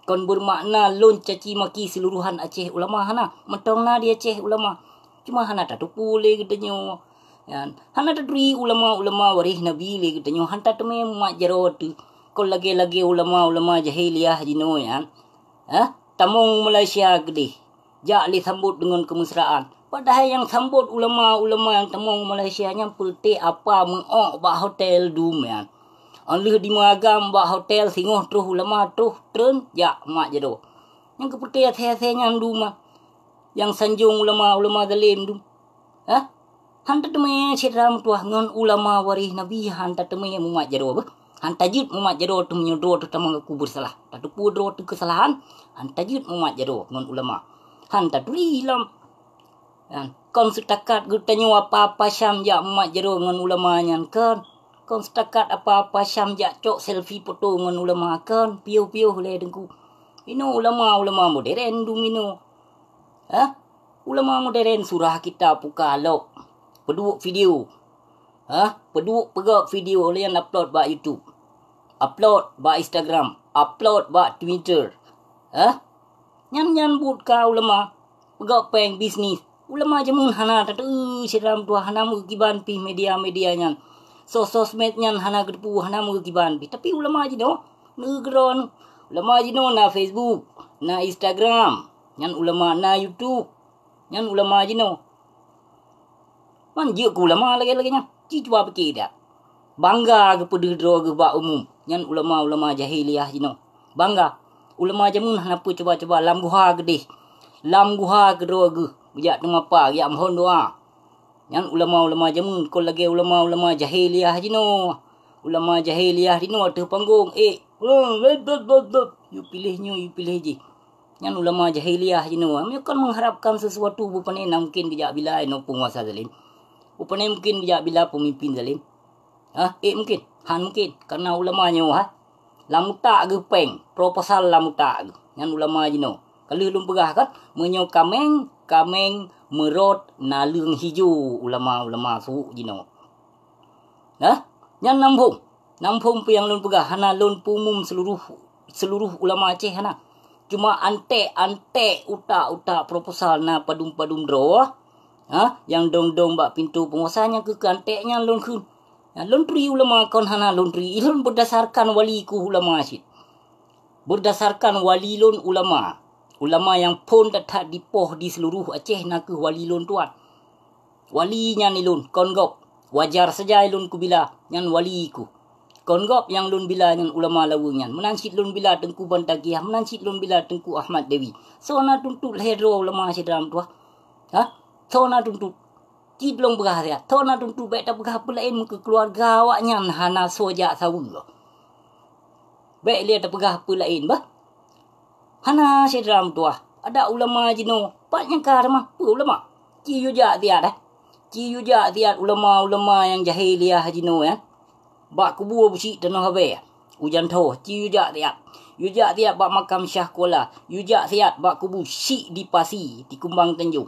Kon beumakna lôn caci maki seuluruhan Aceh ulama, hana. Mantong na di Aceh ulama. Cuma hana tateupeue lé geutanyoe. Nyan, hana taturi ulama-ulama waréh Nabi lé geutanyoe, han tateumé mumat jaroe teuh. Kon lagée-lagée ulama-ulama jahiliah jinoe nyan. Hah? Tamong Malaysia keudeh, jak lé sambot deungon keumesraan. Padahai nyang sambot ulama-ulama nyang tamong Malaysia nyan peureuté apa meu'ok bak hotel dum nyan. Óh lheueh dimeuagam bak hotel singoh troh ulama troh treun jak mak jaroe. Nyang keupeureuté asée-asée nyan dum, nyang sanjong ulama-ulama zalem dum. Hah? Han tateumé syedara meutuwah ngon ulama waréh Nabi, han tateumé mumat jaroe beuh. Han tajeuet mumat jaroe teuh meunyoe droe teuh tamong aku beusalah. Tateupeue droe teuh keusalahan, han tajeuet mumat jaroe ngon ulama. Han taturi lom. Nyan, kon seutakat geutanyoe apa-apa syam jak mumat jaroe ngon ulama nyan kon. Kon seutakat apa-apa syam jak cok selfie foto ngon ulama kon. Piôh-piôh lé teungku. Inoe ulama-ulama moderen dum inoe. Hah? Ulama moderen surah kitab buka lok. Peuduek video. Hah? Peuduek peugok video lé nyan upload bak YouTube. Upload bak Instagram, upload bak Twitter. Hah? Nyan-nyan buet ka ulama. Peugok péng bisnis. Ulama jameun hana tateu syedara meutuwah hana meukiban pih media-media nyan. Sos-sosmed nyan hana geuteupeue hana meukiban pih. Tapi ulama jinoe neugeurong. Ulama jinoe na Facebook, na Instagram. Nyan ulama na YouTube. Nyan ulama jinoe. Man jeuet keu ulama lagée-lagée nyan. Ci cuba pike dak. Bangga geupeudeuh droe geuh bak umum. Nyan ulama-ulama jahiliah jinoe. Bangga. Ulama jameun hana peue cuba-cuba lam guha geudeh. Lam guha keudroe geuh. Geujak teumapa, geujak mohon doa. Nyan ulama-ulama jameun kon lagée ulama-ulama jahiliah jinoe. Ulama jahiliah jinoe ateueh panggong, eh, yue piléh nyoe, yue piléh jih. Nyan ulama jahiliah jinoe. Meunyoe kon mengharapkan sesuatu, bukon na mungkin geujak bila inoe peunguasa zalim. Bukon mungkin geujak bila peumimpin zalim. Hah? Eh, mungkin. Han mungkin. Karena ulama nyoe, ha? Lam utak geuh péng, proposal lam utak geuh. Nyan ulama jinoe. Ka lheueh lôn peugah kan, meunyoe kaméng, kaméng meurot naleueng hijo ulama-ulama suek jinoe. Nah, nyan nam phom. Nam phom peue nyang lôn peugah, hana lôn peumum seuluruh, seuluruh ulama Aceh hana. Cuma anték-anték utak-utak proposal na padum-padum droe, ha, nyang dong-dong bak pintoe peunguasa nyang keu keu anték nyan lôn kheun. Nyan lôn turi ulama kon hana lôn turi, ilôn berdasarkan wali ku ulama cit. Berdasarkan wali lôn ulama. Ulama nyang phon that-that dipoh di seuluruh Aceh na kheueh wali lôn tuan. Wali nyan ilôn kon gob. Wajar saja ilôn kubila nyan wali ku. Kon gob nyang lôn bila nyan ulama laweueng nyan. Meunan cit lôn bila Teungku Bantaqiah, meunan cit lôn bila Teungku Ahmad Dewi. Soe na tuntot lhée droe ulama syedara meutuwah? Ha? Soe na tuntot? Cit lôn peugah siat, soe na tuntot bék tapeugah peue laén meukeu keuluwarga awaknyan hana soe jak saweue. Bék lé tapeugah peue laén bah. Hana syedara meutuwah, adak ulama jinoe, pat nyang ka teuma peue ulama. Ci yue jak siat eh. Ci yue jak siat ulama-ulama nyang jahiliah jinoe eh. Bak kubu Abusyik Tanoh Abée, ujan tho, ci yue jak siat. Yue jak siat bak makam Syah Kuala, yue jak siat bak kubu Syik di Pasi, di Kumbang Tanjong.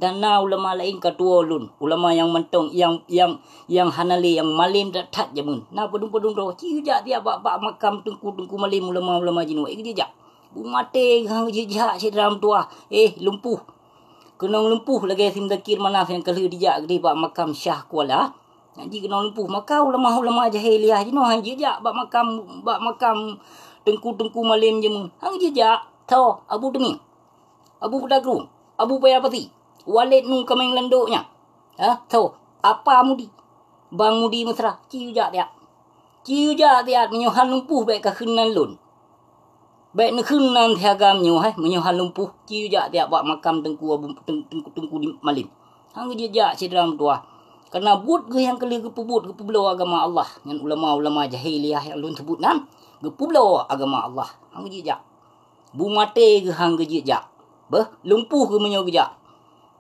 Dan na ulama laén ka tuwoe lôn, ulama nyang mantong, nyang, nyang, nyang hana lé, nyang malem that-that jameun. Na padum-padum droe, ci jak tiak bak, bak makam teungku-teungku malem, ulama-ulama jinoe, eh, geujak. Beumaté han geujak syedara meutuwah, eh, lumpuh. Keunong lumpuh lagèe si Muzakir Manaf nyang ka lheueh dijak keudeh bak makam Syah Kuala. Nyan jih keunong lumpuh. Maka ulama-ulama jahiliah jinoe han jijak bak makam, bak makam teungku-teungku malem jameun. Han jijak. Tho, Abu Teumim, Abu Kuta Krueng, Abu Paya Pasi, Waled Nu Kaméng Landok nyan. Ha, tho, Apa Mudi, Bang Mudi Mesra, ci jak tiak. Ci jak tiak, meunyoe han lumpuh bèk kakheun nan lôn. Bèk neukheun nan si agam nyoe, hai, meunyoe han lumpuh, ci jak tiak bak makam teungku Abu, teung-, teungku, teungku di malem. Han geujak syedara meutuwah. Kareuna buet geuh nyang ka lheueh geupeubuet, geupeubloe agama Allah. Nyan ulama-ulama jahiliah nyang lôn seubut nan, geupeubloe agama Allah. Han geujak. Beumaté geuh han geujak. Beuh, lumpuh geuh meunyoe geujak.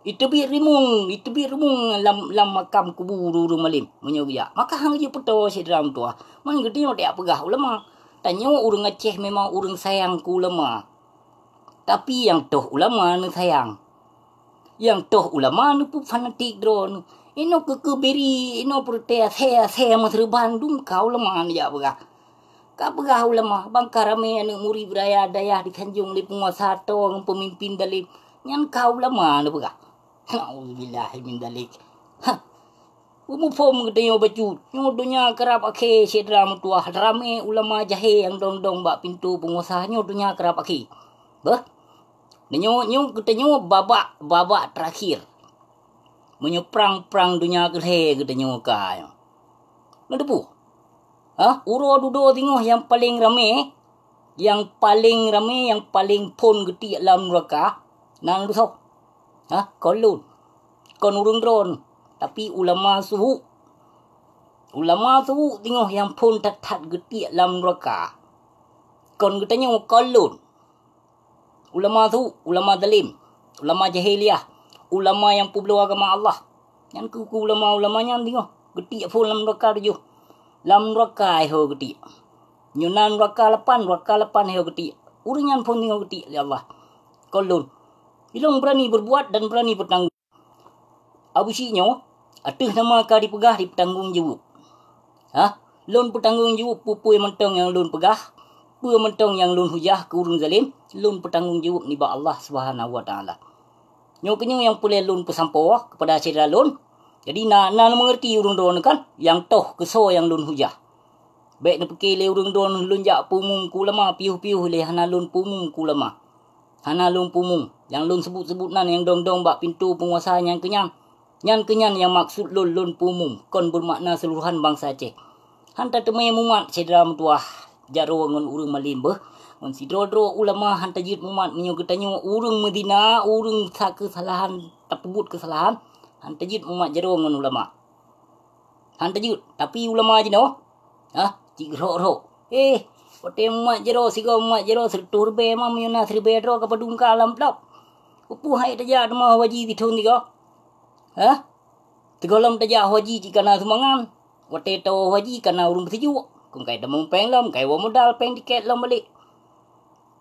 Iteubiet rimueng, iteubiet rimueng lam, lam makam kubu ureueng-ureueng malem meunyoe geujak. Maka han geujak peutoe syedara meutuwah. Man geutanyoe tajak peugah ulama. Tanyoe ureueng Aceh memang ureueng sayang keu ulama. Tapi nyang toh ulama neusayang. Nyang toh ulama neupeuet fanatik droeneuh. Inoe keu-keu biri, inoe peureutée asée-asée meuseureuban dum ka ulama neujak peugah. Ka peugah ulama, bang ka ramé aneuk murit beuraya dayah disanjong lé peunguasa toh ngon peumimpin dalem. Nyan ka ulama neupeugah. Nauzubillahi min dzalik. Ha. Beumuphom geutanyoe bacut. Nyoe donya karab akhé syedara meutuwah. Ramé ulama jahé nyang dong-dong bak pintoe peunguasa. Nyoe donya karab akhé. Beuh. Nyoe, nyoe geutanyoe babak, babak terakhir. Meunyoe prang-prang donya keulhée geutanyoe ka nyoe. Neuteupeue? Hah? Uroe dudoe singoh nyang paleng ramé, nyang paleng ramé, nyang paleng phon geutiek lam nuraka, na lôn soe? Hah? Kon lôn. Kon ureueng droeneuh, tapi ulama su'. Ulama su' singoh nyang phon that-that geutiek lam nuraka. Kon geutanyoe, kon lôn. Ulama su', ulama zalim, ulama jahiliah, ulama nyang peubloe agama Allah. Nyan keu, keu ulama-ulama nyan singoh geutiek phon lam nuraka tujoh. Lam nuraka ho geutiek. Nyoe na nuraka lapan, nuraka lapan ho geutiek. Ureueng nyan phon singoh geutiek lé Allah. Kon lôn. Ilôn beurani beurbuat dan beurani peutanggong. Abu Syik nyoe, ateueh nama ka dipeugah dipeutanggong jaweueb. Hah? Lôn peutanggong jaweueb peue-peue mantong nyang lôn peugah, peue mantong nyang lôn hujah keu ureueng zalim, lôn peutanggong jaweueb nibak Allah Subhanahu wa Taala. Nyoe keunyoe nyang peureulée lôn peusampoe keupada syedara lôn. Jadi na, na neumeungeurti ureueng droeneuh kan, nyang toh keusoe nyang lôn hujah. Bèk neupiké lé ureueng droeneuh lôn jak peumum keu ulama, piôh-piôh lé hana lôn peumum keu ulama. Hana lôn peumum. Nyang lôn seubut-seubut nan nyang dong-dong bak pintoe peunguasa nyan keunyan. Nyan keunyan nyang maksud lôn, lôn peumum, kon beumakna seuluruhan bansa Aceh. Han tateumé mumat syedara meutuwah jaroe ngon ureueng malem beuh. Ngon sidroe-droe ulama han tajeuet mumat meunyoe geutanyoe ureueng meuzina, ureueng sa keusalahan, tapeubuet keusalahan, han tajeuet mumat jaroe ngon ulama. Han tajeuet, tapi ulama jinoe, hah, cit geurhok-rhok. Eh, watée mumat jaroe, sigoe mumat jaroe, sireutôh ribée, ma meunyoe na siribée droe ka padum ka lam plop. Peue hai tajak teuma haji sithon sigoe? Hah? Sigohlom tajak haji cit kana sumbangan. Watée tawoe haji kana ureueng beusijuek. Kon kai tamong péng lom, kai woe modal péng tiket lom balek.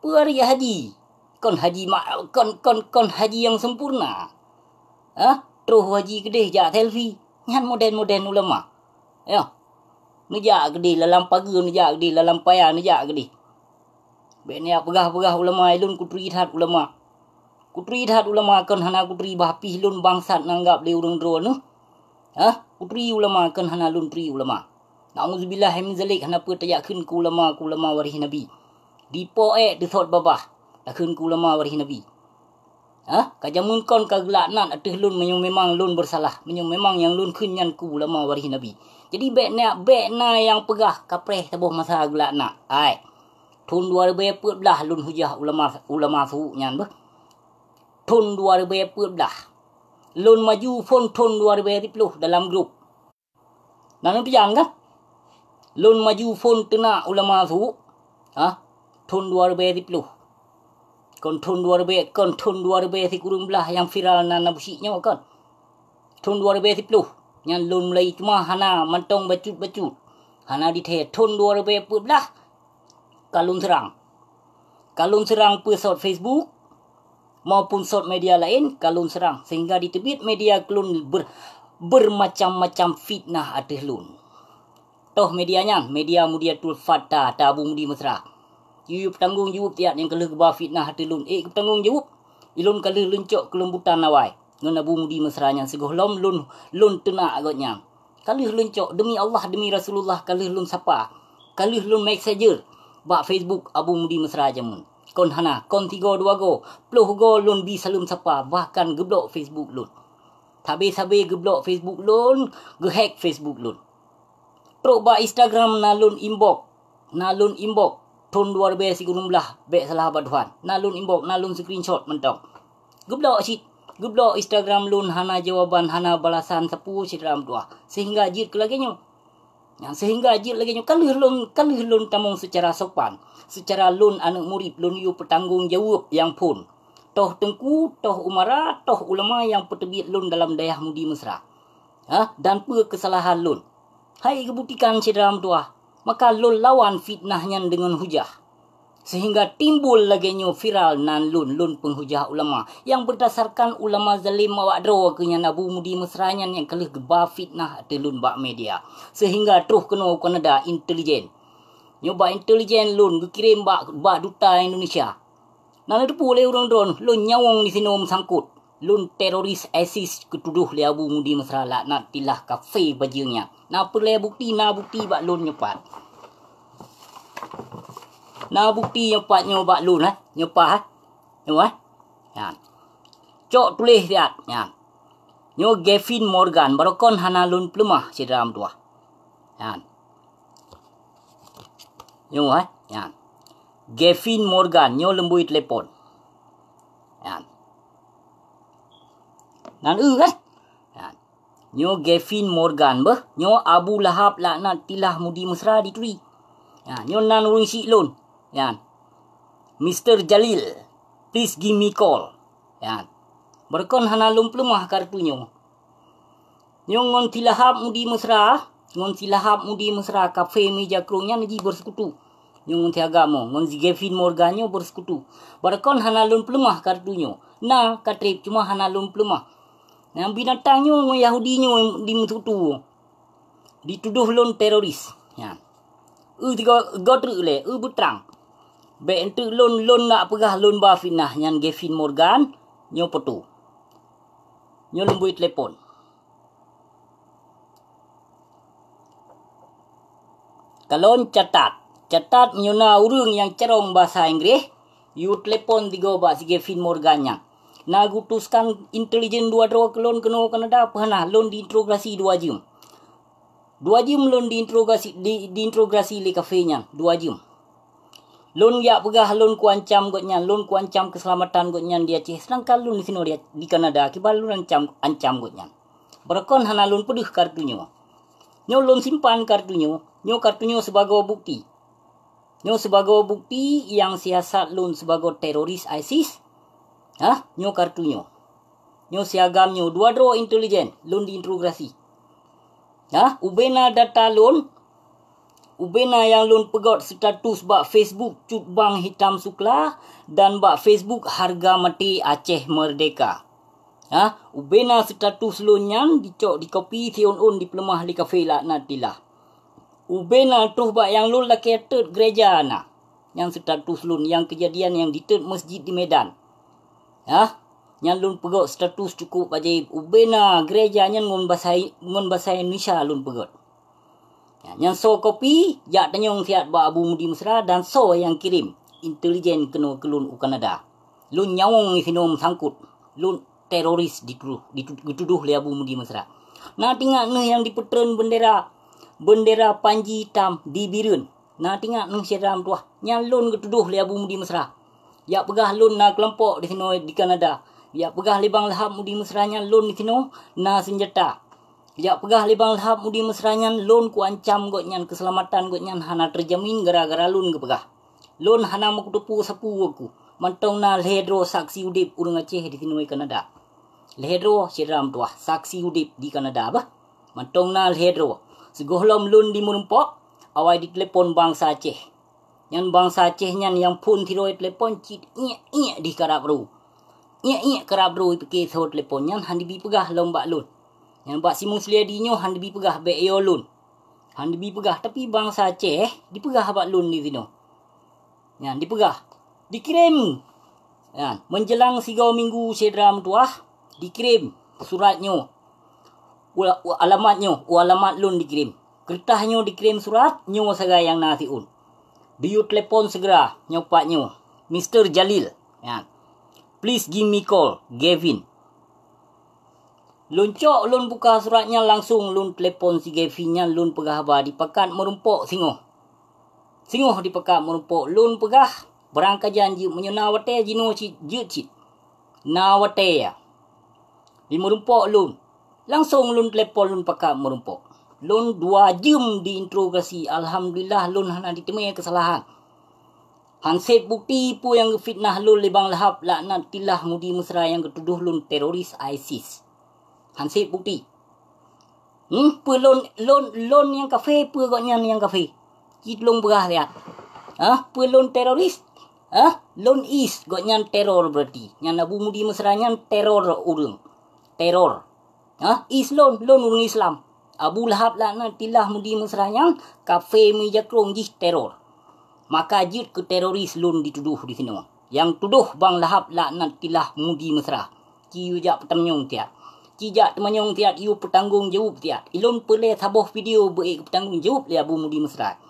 Peue ari haji? Kon haji ma-, kon, kon, kon haji nyang sempurna. Hah? Troh haji keudeh jak selfie. Nyan modern-modern ulama. Nyoe. Neujak keudeh lalam pageue, neujak keudeh lalam paya, neujak keudeh. Bèk neupeugah-peugah ulama, lôn kuturi that ulama. Kuturi that ulama, kon hana kuturi bah pih lôn bangsat nganggap lé ureueng droeneuh. Hah? Kuturi ulama, kon hana lôn turi ulama. Nauzubillah min zalik, hana peue tajak kheun keu ulama, keu ulama waréh Nabi. Dipo ék teusot babah, takheun keu ulama waréh Nabi. Hah? Ka jameun kon ka geulaknat ateueh lôn meunyoe memang lôn beusalah, meunyoe memang nyang lôn kheun nyan keu ulama waréh Nabi. Jadi bèk na, bèk na nyang peugah kapreh saboh masa geulaknat. Ai. Thon dua ribèe peuet blah lôn hujah ulama, ulama su' nyan beuh. Thon dua ribèe peuet blah. Lôn maju phon thon dua ribèe siploh dalam grup. Na neuteupeue kan? Lôn maju phon teunak ulama su', ha? Thon dua ribèe siploh. Kon thon dua ribèe, kon thon dua ribèe sikureueng blah nyang viral nan Abu Syik nyoe kon. Thon dua ribèe siploh. Nyan lôn mulai cuma hana mantong bacut-bacut. Hana dithèe thon dua ribèe peuet blah. Ka lôn seurang. Ka lôn seurang peue sot Facebook. maupun sot media laén ka lôn seurang, sehingga jiteubiet media keu lôn ber-, bermacam-macam fitnah ateueh lôn. Toh media nyan, media Mudiatul Fatah, ata Abu Mudi Mesra. Yue peutanggong jaweueb tiat nyang ka lheueh geuba fitnah ateueh lôn. Ék geutanggong jaweueb, ilôn ka lheueh leuncok keulembutan awai ngon Abu Mudi Mesra nyan sigohlom lôn, lôn teunak gobnyan. Ka lheueh leuncok, demi Allah, demi Rasulullah, ka lheueh lôn sapa. Ka lheueh lôn messenger bak Facebook Abu Mudi Mesra jameun. Kon hana, kon tigo dua go, ploh go lôn bi saleuem sapa, bahkan geublok Facebook lôn. Sabe-sabe geublok Facebook lôn, geuhack Facebook lôn. Trok bak Instagram na lôn inbox, na lôn inbox thon dua ribèe sikureueng blaih, bèk salah bak Tuhan. Na lôn inbox, na lôn screenshot mantong. Geublok cit, geublok Instagram lôn, hana jawaban, hana balasan sapeue syedara meutuah. Sehingga jeuet keu lagèe nyoe. Nyan sehingga jeuet lagèe nyoe, ka lheueh lôn, ka lheueh lôn tamong seucara sopan, seucara lôn aneuk murit lôn yue peutanggong jaweueb nyang phon. Toh teungku, toh umara, toh ulama nyang peuteubiet lôn dalam dayah Mudi Mesra. Ha? Dan peue keusalahan lôn? Hai geubuktikan syedara meutuah, maka lôn lawan fitnah nyan deungon hujah. Sehingga timbul lagèe nyoe viral nan lôn, lôn peunghujah ulama. Nyang berdasarkan ulama zalim awak droe keuh nyan Abu Mudi Mesra nyan nyang ka lheueh geuba fitnah ateueh lôn bak media. Sehingga troh keunoe u Kanada intelijen. Nyoe bak intelijen lôn geukirém bak, bak duta Indonesia. Na neuteupeue lé ureueng droeneuh, lôn nyawöng disinoe meusangkot. Lôn teroris ISIS geutudoh lé Abu Mudi Mesra laknatillah kafé bajeueng nyan. Na peureulèe bukti, na bukti bak lôn nyoe pat. Na bukti nyoe pat nyoe bak lôn, eh. Nyoe pat, eh. Nyoe, eh. Nyan. Cok tuléh siat, nyan. Nyoe Gavin Morgan, barokon hana lôn peuleumah syedara meutuah. Nyan. Nyoe, eh. Nyan. Gavin Morgan, nyoe lôn bui telepon. Nyan. Nan eu, eh. Nyan. Nyoe Gavin Morgan beuh, nyoe Abu Lahab laknatillah Mudi Mesra dituri. Nyan, nyoe nan ureueng syiek lôn. Nyan. Mister Jalil, please give me call. Nyan. Barokon hana lôn peuleumah kartu nyoe. Nyoe ngon si Lahab Mudi Mesra, ngon si Lahab Mudi Mesra kafé meuja krông nyan jih bersekutu. Nyoe ngon si agam nyoe, ngon si Gavin Morgan nyoe bersekutu. Barokon hana lôn peuleumah kartu nyoe. Na ka trép, cuma hana lôn peuleumah. Nyang binatang nyoe ngon Yahudi nyoe dimeuseutu. Ditudoh lôn teroris. Nyan. Eu tigo go treuk lé, eu beutrang. Bèk enteuk lôn, lôn nak peugah lôn ba fitnah nyan Gavin Morgan, nyoe poto. Nyoe lôn bui telepon. Kalon catat. Catat meunyoe na ureueng nyang carông basa Inggréh, yue telepon tigo bak si Gavin Morgan nyan. Na geutuskan intelijen dua droe keu lôn keunoe Kanada, peue hana lôn diinterogasi dua jeuem. Dua jeuem lôn diinterogasi, di, diinterogasi lé kafé nyan, dua jeuem. Lôn jak peugah lôn kuancam gobnyan, lôn kuancam keuseulamatan gobnyan di Aceh, seudangkan lôn disinoe di, di Kanada, kiban lôn ancam, ancam gobnyan. Barokon hana lôn peudeuh kartu nyoe. Nyoe lôn simpan kartu nyoe, nyoe kartu nyoe sibagoe bukti. Nyoe sibagoe bukti nyang siasat lôn sibagoe teroris ISIS. Hah? Nyoe kartu nyoe. Nyoe si agam nyoe, dua droe intelijen lôn diinterogasi. Hah? Ubena data lôn, ubena nyang lôn peugöt status bak Facebook Cut Bang Hitam Sukla dan bak Facebook Harga Mati Aceh Merdeka. Hah? Ubena status lôn nyan dicok dikopi siôn-ôn dipeuleumah lé kafé laknatillah. Ubena troh bak nyang lôn lakèe teut gereja na. Nyang status lôn, nyang keujadian nyang diteut masjid di Medan. Hah? Nyan lôn peugöt status cukup ajaib. Ubena gereja nyan ngon basa, ngon basa Indonesia lôn peugöt. Nyan soe kopi, jak tanyong siat bak Abu Mudi Mesra dan soe nyang kirém intelijen keunoe keu lôn u Kanada. Lôn nyawöng disinoe meusangkot. Lôn teroris ditudoh, ditu-, ditudoh lé Abu Mudi Mesra. Na teuingat neuh nyang dipeutreun bendera, bendera panji itam di Bireuen. Na teuingat neuh syedara meutuah, nyan lôn geutudoh lé Abu Mudi Mesra. Jak peugah lôn na keulompok disinoe di Kanada. Jak peugah lé Bang Lahab Mudi Mesra nyan lôn disinoe na seunjata. Jak peugah lé Bang Lahab Mudi Mesra nyan lôn kuancam gobnyan, keuseulamatan gobnyan hana teujamin gara-gara lôn geupeugah. Lôn hana meukuteupeu sapeue ku. Mantong na lhèe droe saksi udép ureueng Aceh disinoe Kanada. Lhèe droe syedara meutuah saksi udép di Kanada bah. Mantong na lhèe droe. Sigohlom lôn di Meureumpok, awai ditelepon bansa Aceh. Nyan bansa Aceh nyan nyang phôn sidroe telepon cit iek-iek di karab ru. Iék-iék karab droe pike soe telepon nyan han dibi peugah lom bak lôn. Nyan bak si Musliadi nyoe han dibi peugah bék yo lôn. Han dibi peugah, tapi bansa Aceh dipeugah bak lôn di sinoe. Nyan dipeugah. Dikirim. Nyan, menjelang sigoe minggu syedara meutuwah, dikirim surat nyoe. Ula-, u-, alamat nyoe, u alamat lôn dikirim. Keureutah nyoe dikirim surat, nyoe sagai nyang na siôn. Do you telepon segera, nyoe pat nyoe. Mister Jalil. Nyan. Please give me call, Gavin. Lôn cok, lôn buka surat nyan langsong lôn telepon si Gavin nyan, lôn peugah haba dipakat meurumpok singoh. Singoh dipakat meurumpok, lôn peugah barang kajan jeuet meunyoe na watée jinoe cit jeuet cit. Na watée ya. Di meurumpok lôn. Langsong lôn telepon lôn pakat meurumpok. Lôn dua jeuem diinterogasi, alhamdulillah lôn hana diteumé keusalahan. Hanseb bukti peue nyang geufitnah lôn lé Bang Lahab laknatillah Mudi Mesra nyang geutudoh lôn teroris ISIS. Hanseb bukti. Hmm, peue lôn, lôn, lôn nyang kafé, peue gobnyan nyang kafé? Ci tulông peugah siat. Hah? Peue lôn teroris? Hah? Lôn is, gobnyan teror berarti. Nyan Abu Mudi Mesra nyan teror ureuëng. Teror. Hah? Is lôn, lôn ureuëng Islam. Abu Lahab laknatillah Mudi Mesra nyan kafé meujakrong jih teror. Maka jeuet keu teroris lôn ditudoh di sinoe. Nyang tudoh Bang Lahab laknatillah Mudi Mesra. Ci yue jak peutamanyong siat. Ci jak teumanyong siat, yue peutanggong jaweueb siat. Ilôn peulée saboh video beu-ék peutanggong jaweueb lé Abu Mudi Mesra.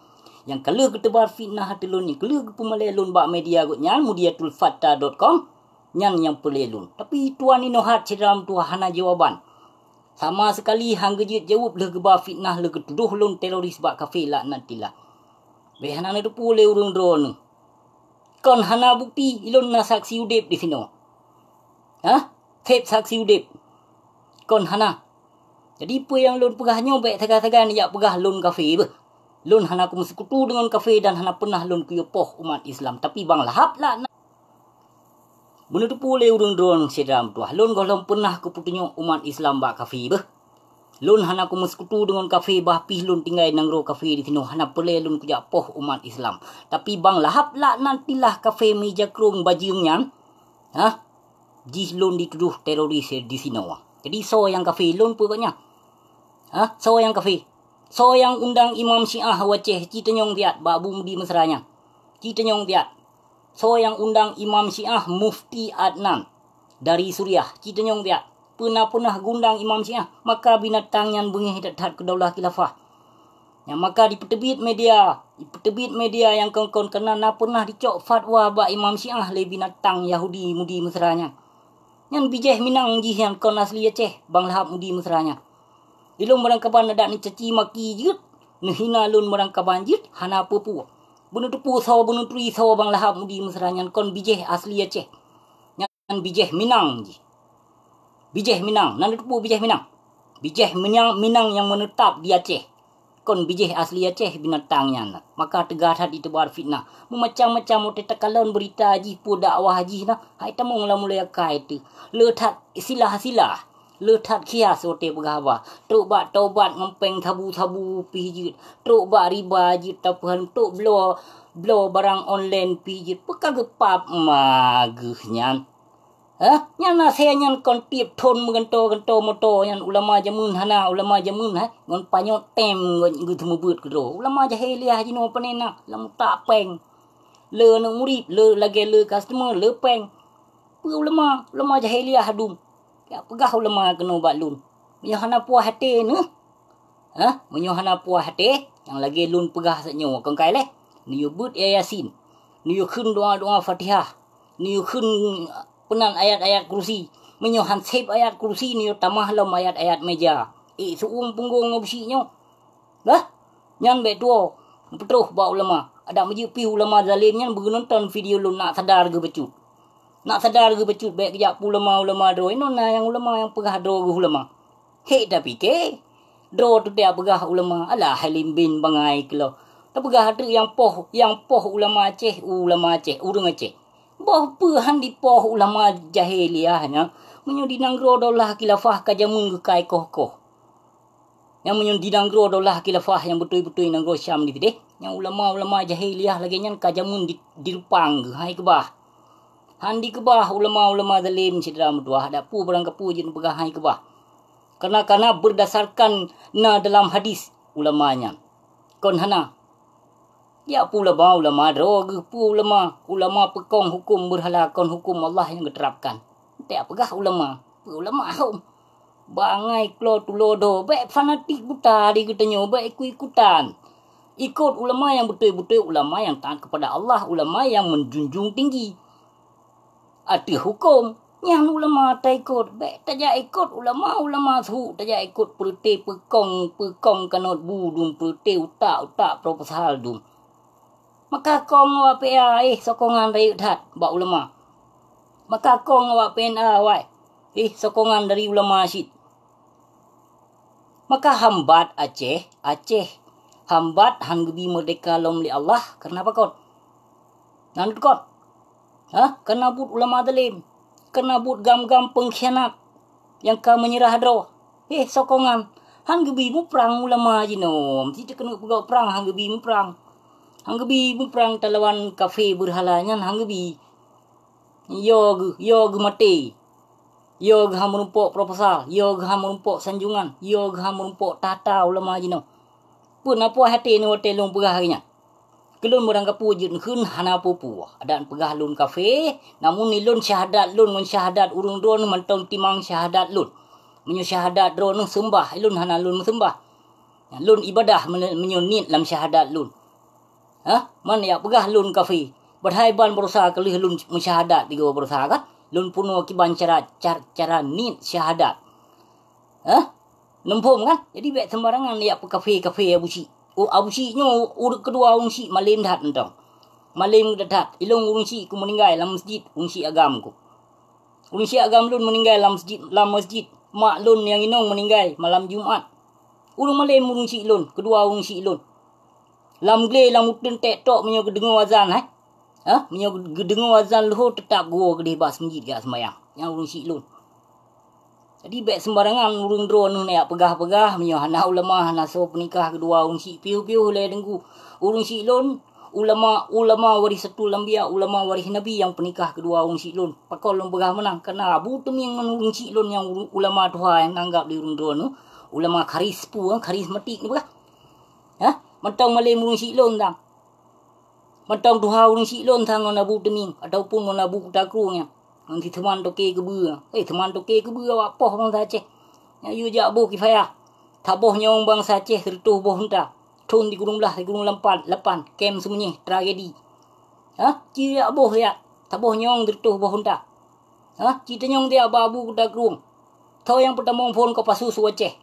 Nyang ka lheueh geuteubar fitnah ateueh lôn, nyang ka lheueh geupeumalée lôn bak media gobnyan, mudiatulfata dot com, nyan nyang peulée lôn. Tapi tuan inoe hat syedara meutuwah hana jawaban. Sama seukali han geujeuet jaweueb lheueh geuba fitnah lheueh geutudoh lôn teroris bak kafé laknatillah. Bék hana neuteupeue lé ureuëng droeneueh. Kon hana bukti, ilôn na saksi udeb di sinoe. Hah? Seb saksi udeb. Kon hana. Jadi peue nyang lôn peugah nyoe bék sagai-sagai neujak peugah lôn kafé beuh. Lôn hana kumeuseukutu deungon kafé dan hana peunah lôn kuyue poh umat Islam. Tapi Bang Lahab laknat. Beuneuteupeu lé ureuëng droeneueh syedara meutuwah, lôn gohlom peunah kupeutunyok umat Islam bak kafé beuh. Lôn hana kumeuseukutu deungon kafé, bah pih lôn tinggai nanggroe kafé di sinoe, hana peulée lôn kujak poh umat Islam. Tapi Bang Lahab laknatillah kafé meujakrong bajeueng nyan, hah? Jih lôn ditudoh teroris di sinoe. Jadi soe nyang kafé lôn peue gobnyan? Hah? Soe nyang kafé? Soe nyang undang imam Syiah u Aceh, ci tanyong siat bak Abu Mudi Mesra nyan. Ci tanyong siat. Soe nyang undang imam Syiah Mufti Adnan dari Suriah, ci tanyong siat. Peue na peunah geuundang imam Syiah, maka binatang nyan beungéh that-that keu daulah khilafah. Nyang maka dipeuteubiet media, dipeuteubiet media nyang kon-kon keunan na peunah dicok fatwa bak imam Syiah lé binatang Yahudi Mudi Mesra nyan. Nyan bijéh Minang jih nyan kon asli Aceh, Bang Lahab Mudi Mesra nyan. Ilôn barangkaban adak neucaci maki jeuet, neuhina lôn barangkaban jeuet, hana peue-peue. Beuneuteupeu soe, beuneuturi soe Bang Lahab Mudi Mesra nyan kon bijéh asli Aceh. Nyan bijéh Minang jih. Bijéh Minang, na neuteupeue bijéh Minang? Bijéh Minang, Minang nyang meuneutab di Aceh. Kon bijéh asli Aceh binatang nyan. Maka teuga that jiteubar fitnah. Meumacam-macam watée takalon beurita jih, peue dakwah jih na. Hai tamong lam ulée akai teuh. Le that silah-silah. Le that khias watée peugah haba. Trok bak tobat ngon péng sabu-sabu pih jeuet. Trok bak riba jeuet tapeuhan. Trok bloe, bloe barang online pih jeuet. Peue ka geupap mageuh nyan. Hah? Nyan asée nyan kon tieb thon meugantoe-gantoe moto nyan ulama jameun hana, ulama jameun, hah? Ngon panyöt tem geuteumeubuet keudroe. Ulama jahiliah jinoe pane na, lam utak péng. Le aneuëk murit, le lagée le customer, le péng. Peue ulama? Ulama jahiliah dum. Jak peugah ulama keunoe bak lôn. Meunyoe hana puah até neuh, hah? Meunyoe hana puah até, nyang lagée lôn peugah saat nyoe kon kai lé. Neuyue beuet ya Yasin. Neuyue kheun doa-doa Fatihah. Neuyue kheun peunan ayat-ayat kursi. Meunyoe han seb ayat kursi, neuyue tamah lom ayat-ayat meja. Ék seuueng punggong ngon beusi nyoe. Bah, nyan bék tuwoe. Peutroh bak ulama. Adak meujeuet pih ulama zalem nyan beunonton video lôn nak sadar geuh bacut. Nak sadar geuh bacut, bék geujak peue ulama-ulama droe. Inoe na nyang ulama nyang peugah droe geuh ulama. Hék tapike, droe teutab peugah ulama, alah hai limbin bangai keuloh. Tapeugah ateueh nyang poh, nyang poh ulama Aceh, ulama Aceh, ureuëng Aceh. Boh peue han dipoh ulama jahiliah nyan, meunyoe di nanggroe daulah khilafah ka jameun geukai koh-koh. Nyang meunyoe di nanggroe daulah khilafah nyang beutôi-beutôi nanggroe Syam di sideh, nyang ulama-ulama jahiliah lagée nyan ka jameun di, dirupang geuh hai keubah. Han dikeubah ulama-ulama zalim, syedara meutuwah, dak peue barang kapeue jeuet neupeugah han dikeubah. Karena, karena berdasarkan na dalam hadis ulama nyan. Kon hana. Ya peue ulama, ulama droe geuh peue ulama. Ulama peukong huköm beurhala kon huköm Allah nyang geuterapkan. Dak peugah ulama, peue ulama hom. Bangai klo tulo do, bék fanatik buta di geutanyoe, bék ikut-ikutan. Ikut ulama yang beutôi-beutôi, ulama yang taat kepada Allah, ulama yang menjunjung tinggi. Ateueh huköm, nyan ulama taikot. Bék tajak ikot ulama-ulama su, tajak ikot peureute peukong-peukong kanot bu dum, peureute utak-utak proposal dum. Maka kong awak P A, eh, sokongan rayeuk that bak ulama. Maka kong awak P N A, wai, eh, sokongan dari ulama cit. Maka hambat Aceh, Aceh hambat han geubi meurdehka lom lé Allah, kareuna pakon? Nan tukot. Hah? Kareuna buet ulama zalim. Kareuna buet gam-gam peungkhianat nyang ka meunyeurah droe. Eh, sokongan. Han geubi muprang ulama jinoe. Meusti keuneuk peugah prang, han geubi muprang. Han geubi muprang talawan kafé beurhala nyan, han geubi. Yo geuh, yo geuh maté. Yo geuh han meurumpok proposal, yo geuh han meurumpok sanjungan, yo geuh han meurumpok takhta ulama jinoe. Peue na puih até neuh watée lôn peugah lagée nyan? Keu lôn barang kapeue jeuet neukheun hana peue-peue. Adak neupeugah lôn kafé, namun ilôn syahadat lôn ngon syahadat ureuëng droeneuh mantong timang syahadat lôn. Meunyoe syahadat droeneuh seumbah, ilôn hana lôn meuseumbah. Lôn ibadah meunyoe niet lam syahadat lôn. Hah? Man jak peugah lôn kafé? Padahai ban baroesa keu lheueh lôn meusyahadat tiga baroesa kan? Lôn peunoh kiban cara, cara, cara niet syahadat. Hah? Neuphom kan? Jadi bék sembarangan jak peukafé-kafé Abu Syik. Oh, Abu Syik nyoe ureuëng keudua ureuëng Syik malém that mantong. Malém that-that. Ilôn ureuëng Syik ku meuninggai lam masjid, ureuëng Syik agam ku. Ureuëng Syik agam lôn meuninggai lam masjid, lam masjid. Mak lôn nyang inong meuninggai malam Jumat. Ureuëng malém ureuëng Syik lôn, keudua ureuëng Syik lôn. Lam glé lam uteuen tek tok meunyoe geudeungoe azan, eh? Hah? Meunyoe geudeungoe azan leuhô teutap geuwoe keudeh bak seumjit jak seumayang. Nyang ureuëng Syik lôn. Jadi bék sembarangan ureuëng droeneuh jak peugah-peugah meunyoe hana ulama, hana soe peunikah keudua ureuëng Syik, piôh-piôh lé deungku. Ureuëng Syik lôn, ulama, ulama waréh satul anbiya, ulama waréh nabi nyang peunikah keudua ureuëng Syik lôn. Pakon lôn peugah meunan? Kareuna Abu Teuming ngon ureuëng Syik lôn nyang ulama tuha nyang anggab lé ureuëng droeneuh ulama kharis peue, kharismatik neupeugah. Hah? Mantong malém ureuëng Syik lôn sang. Mantong tuha ureuëng Syik lôn sang ngon Abu Teuming ataupun ngon Abu Kuta Krueng nyan. Ngon si Teumantokée Keubeue. Eh, Teumantokée Keubeue awak poh bansa Aceh. Nyan yue jak boh kifayah. Saboh nyawöng bansa Aceh sireutôh boh unta. Thon sikureueng blaih sikureueng lapan, lapan, kem Seumeunyieh, tragedi. Hah? Ci jak boh jak. Saboh nyawöng sireutôh boh unta. Hah? Ci tanyong jak bak Abu Kuta Krueng. Soe nyang peutamong phon Kopassus u Aceh?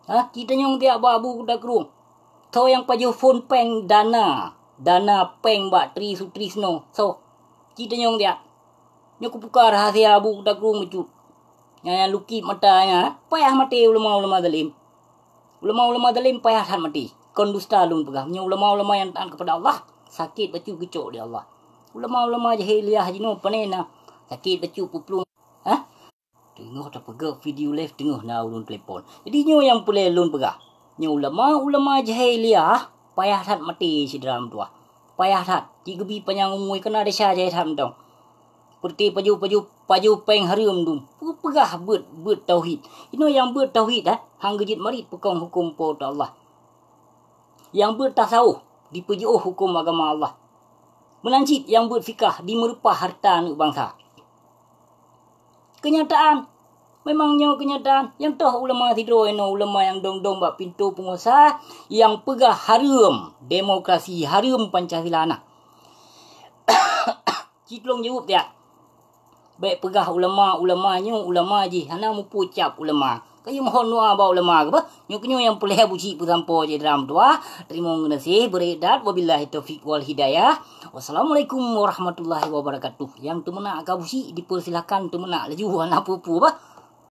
Hah? Ci tanyong jak bak Abu Kuta Krueng. Soe nyang pajoh phon péng dana, dana péng bak Tri Sutrisno? Soe? Ci tanyong jak. Nyoe kupuka rahasia Abu Kuta Krueng bacut. Nyang, nyang lukib mata nyan, payah maté ulama-ulama zalim. Ulama-ulama zalim payah that maté. Kon dusta lôn peugah. Meunyoe ulama-ulama nyang taat kepada Allah, sakét bacut geucok lé Allah. Ulama-ulama jahiliah jinoe pane na, sakét bacut peuplueng. Hah? Teungoh tapeugah video live, teungoh na ulôn telepon. Jadi nyoe nyang peureulée lôn peugah. Nyoe ulama-ulama jahiliah payah that maté, syedara meutuwah. Payah that. Ci geubi panyang umui, keunan desya jai that mantong. Peureute pajoh-pajoh, pajoh péng hareuem dum. Peue peugah beuet, beuet tauhid. Inoe nyang beuet tauhid, eh, han geujeuet marit peukong huköm Po teu Allah. Nyang beuet tasawuf, dipeujiôh huköm agama Allah. Meunan cit nyang beuet fikah, dimeureupah hareuta aneuëk bansa. Keunyataan. Memang nyoe keunyataan. Nyang toh ulama sidroe inoe, ulama nyang dong-dong bak pintoe peunguasa, nyang peugah hareuem demokrasi, hareuem Pancasila na. Ci tulông jaweueb tiak. Bék peugah ulama, ulama nyoe, ulama jih, hana mupeue cap ulama. Kayém mohon doa bak ulama keubah. Nyoe keunyoe nyang peureulée Abu Syik peusampoe, syedara meutuwah. Teurimong geunaséh, beureudat. Wabillahi taufiq wal hidayah. Wassalamualaikum warahmatullahi wabarakatuh. Nyang teumeunak keu Abu Syik, dipersilakan teumeunak laju, hana peue-peue bah.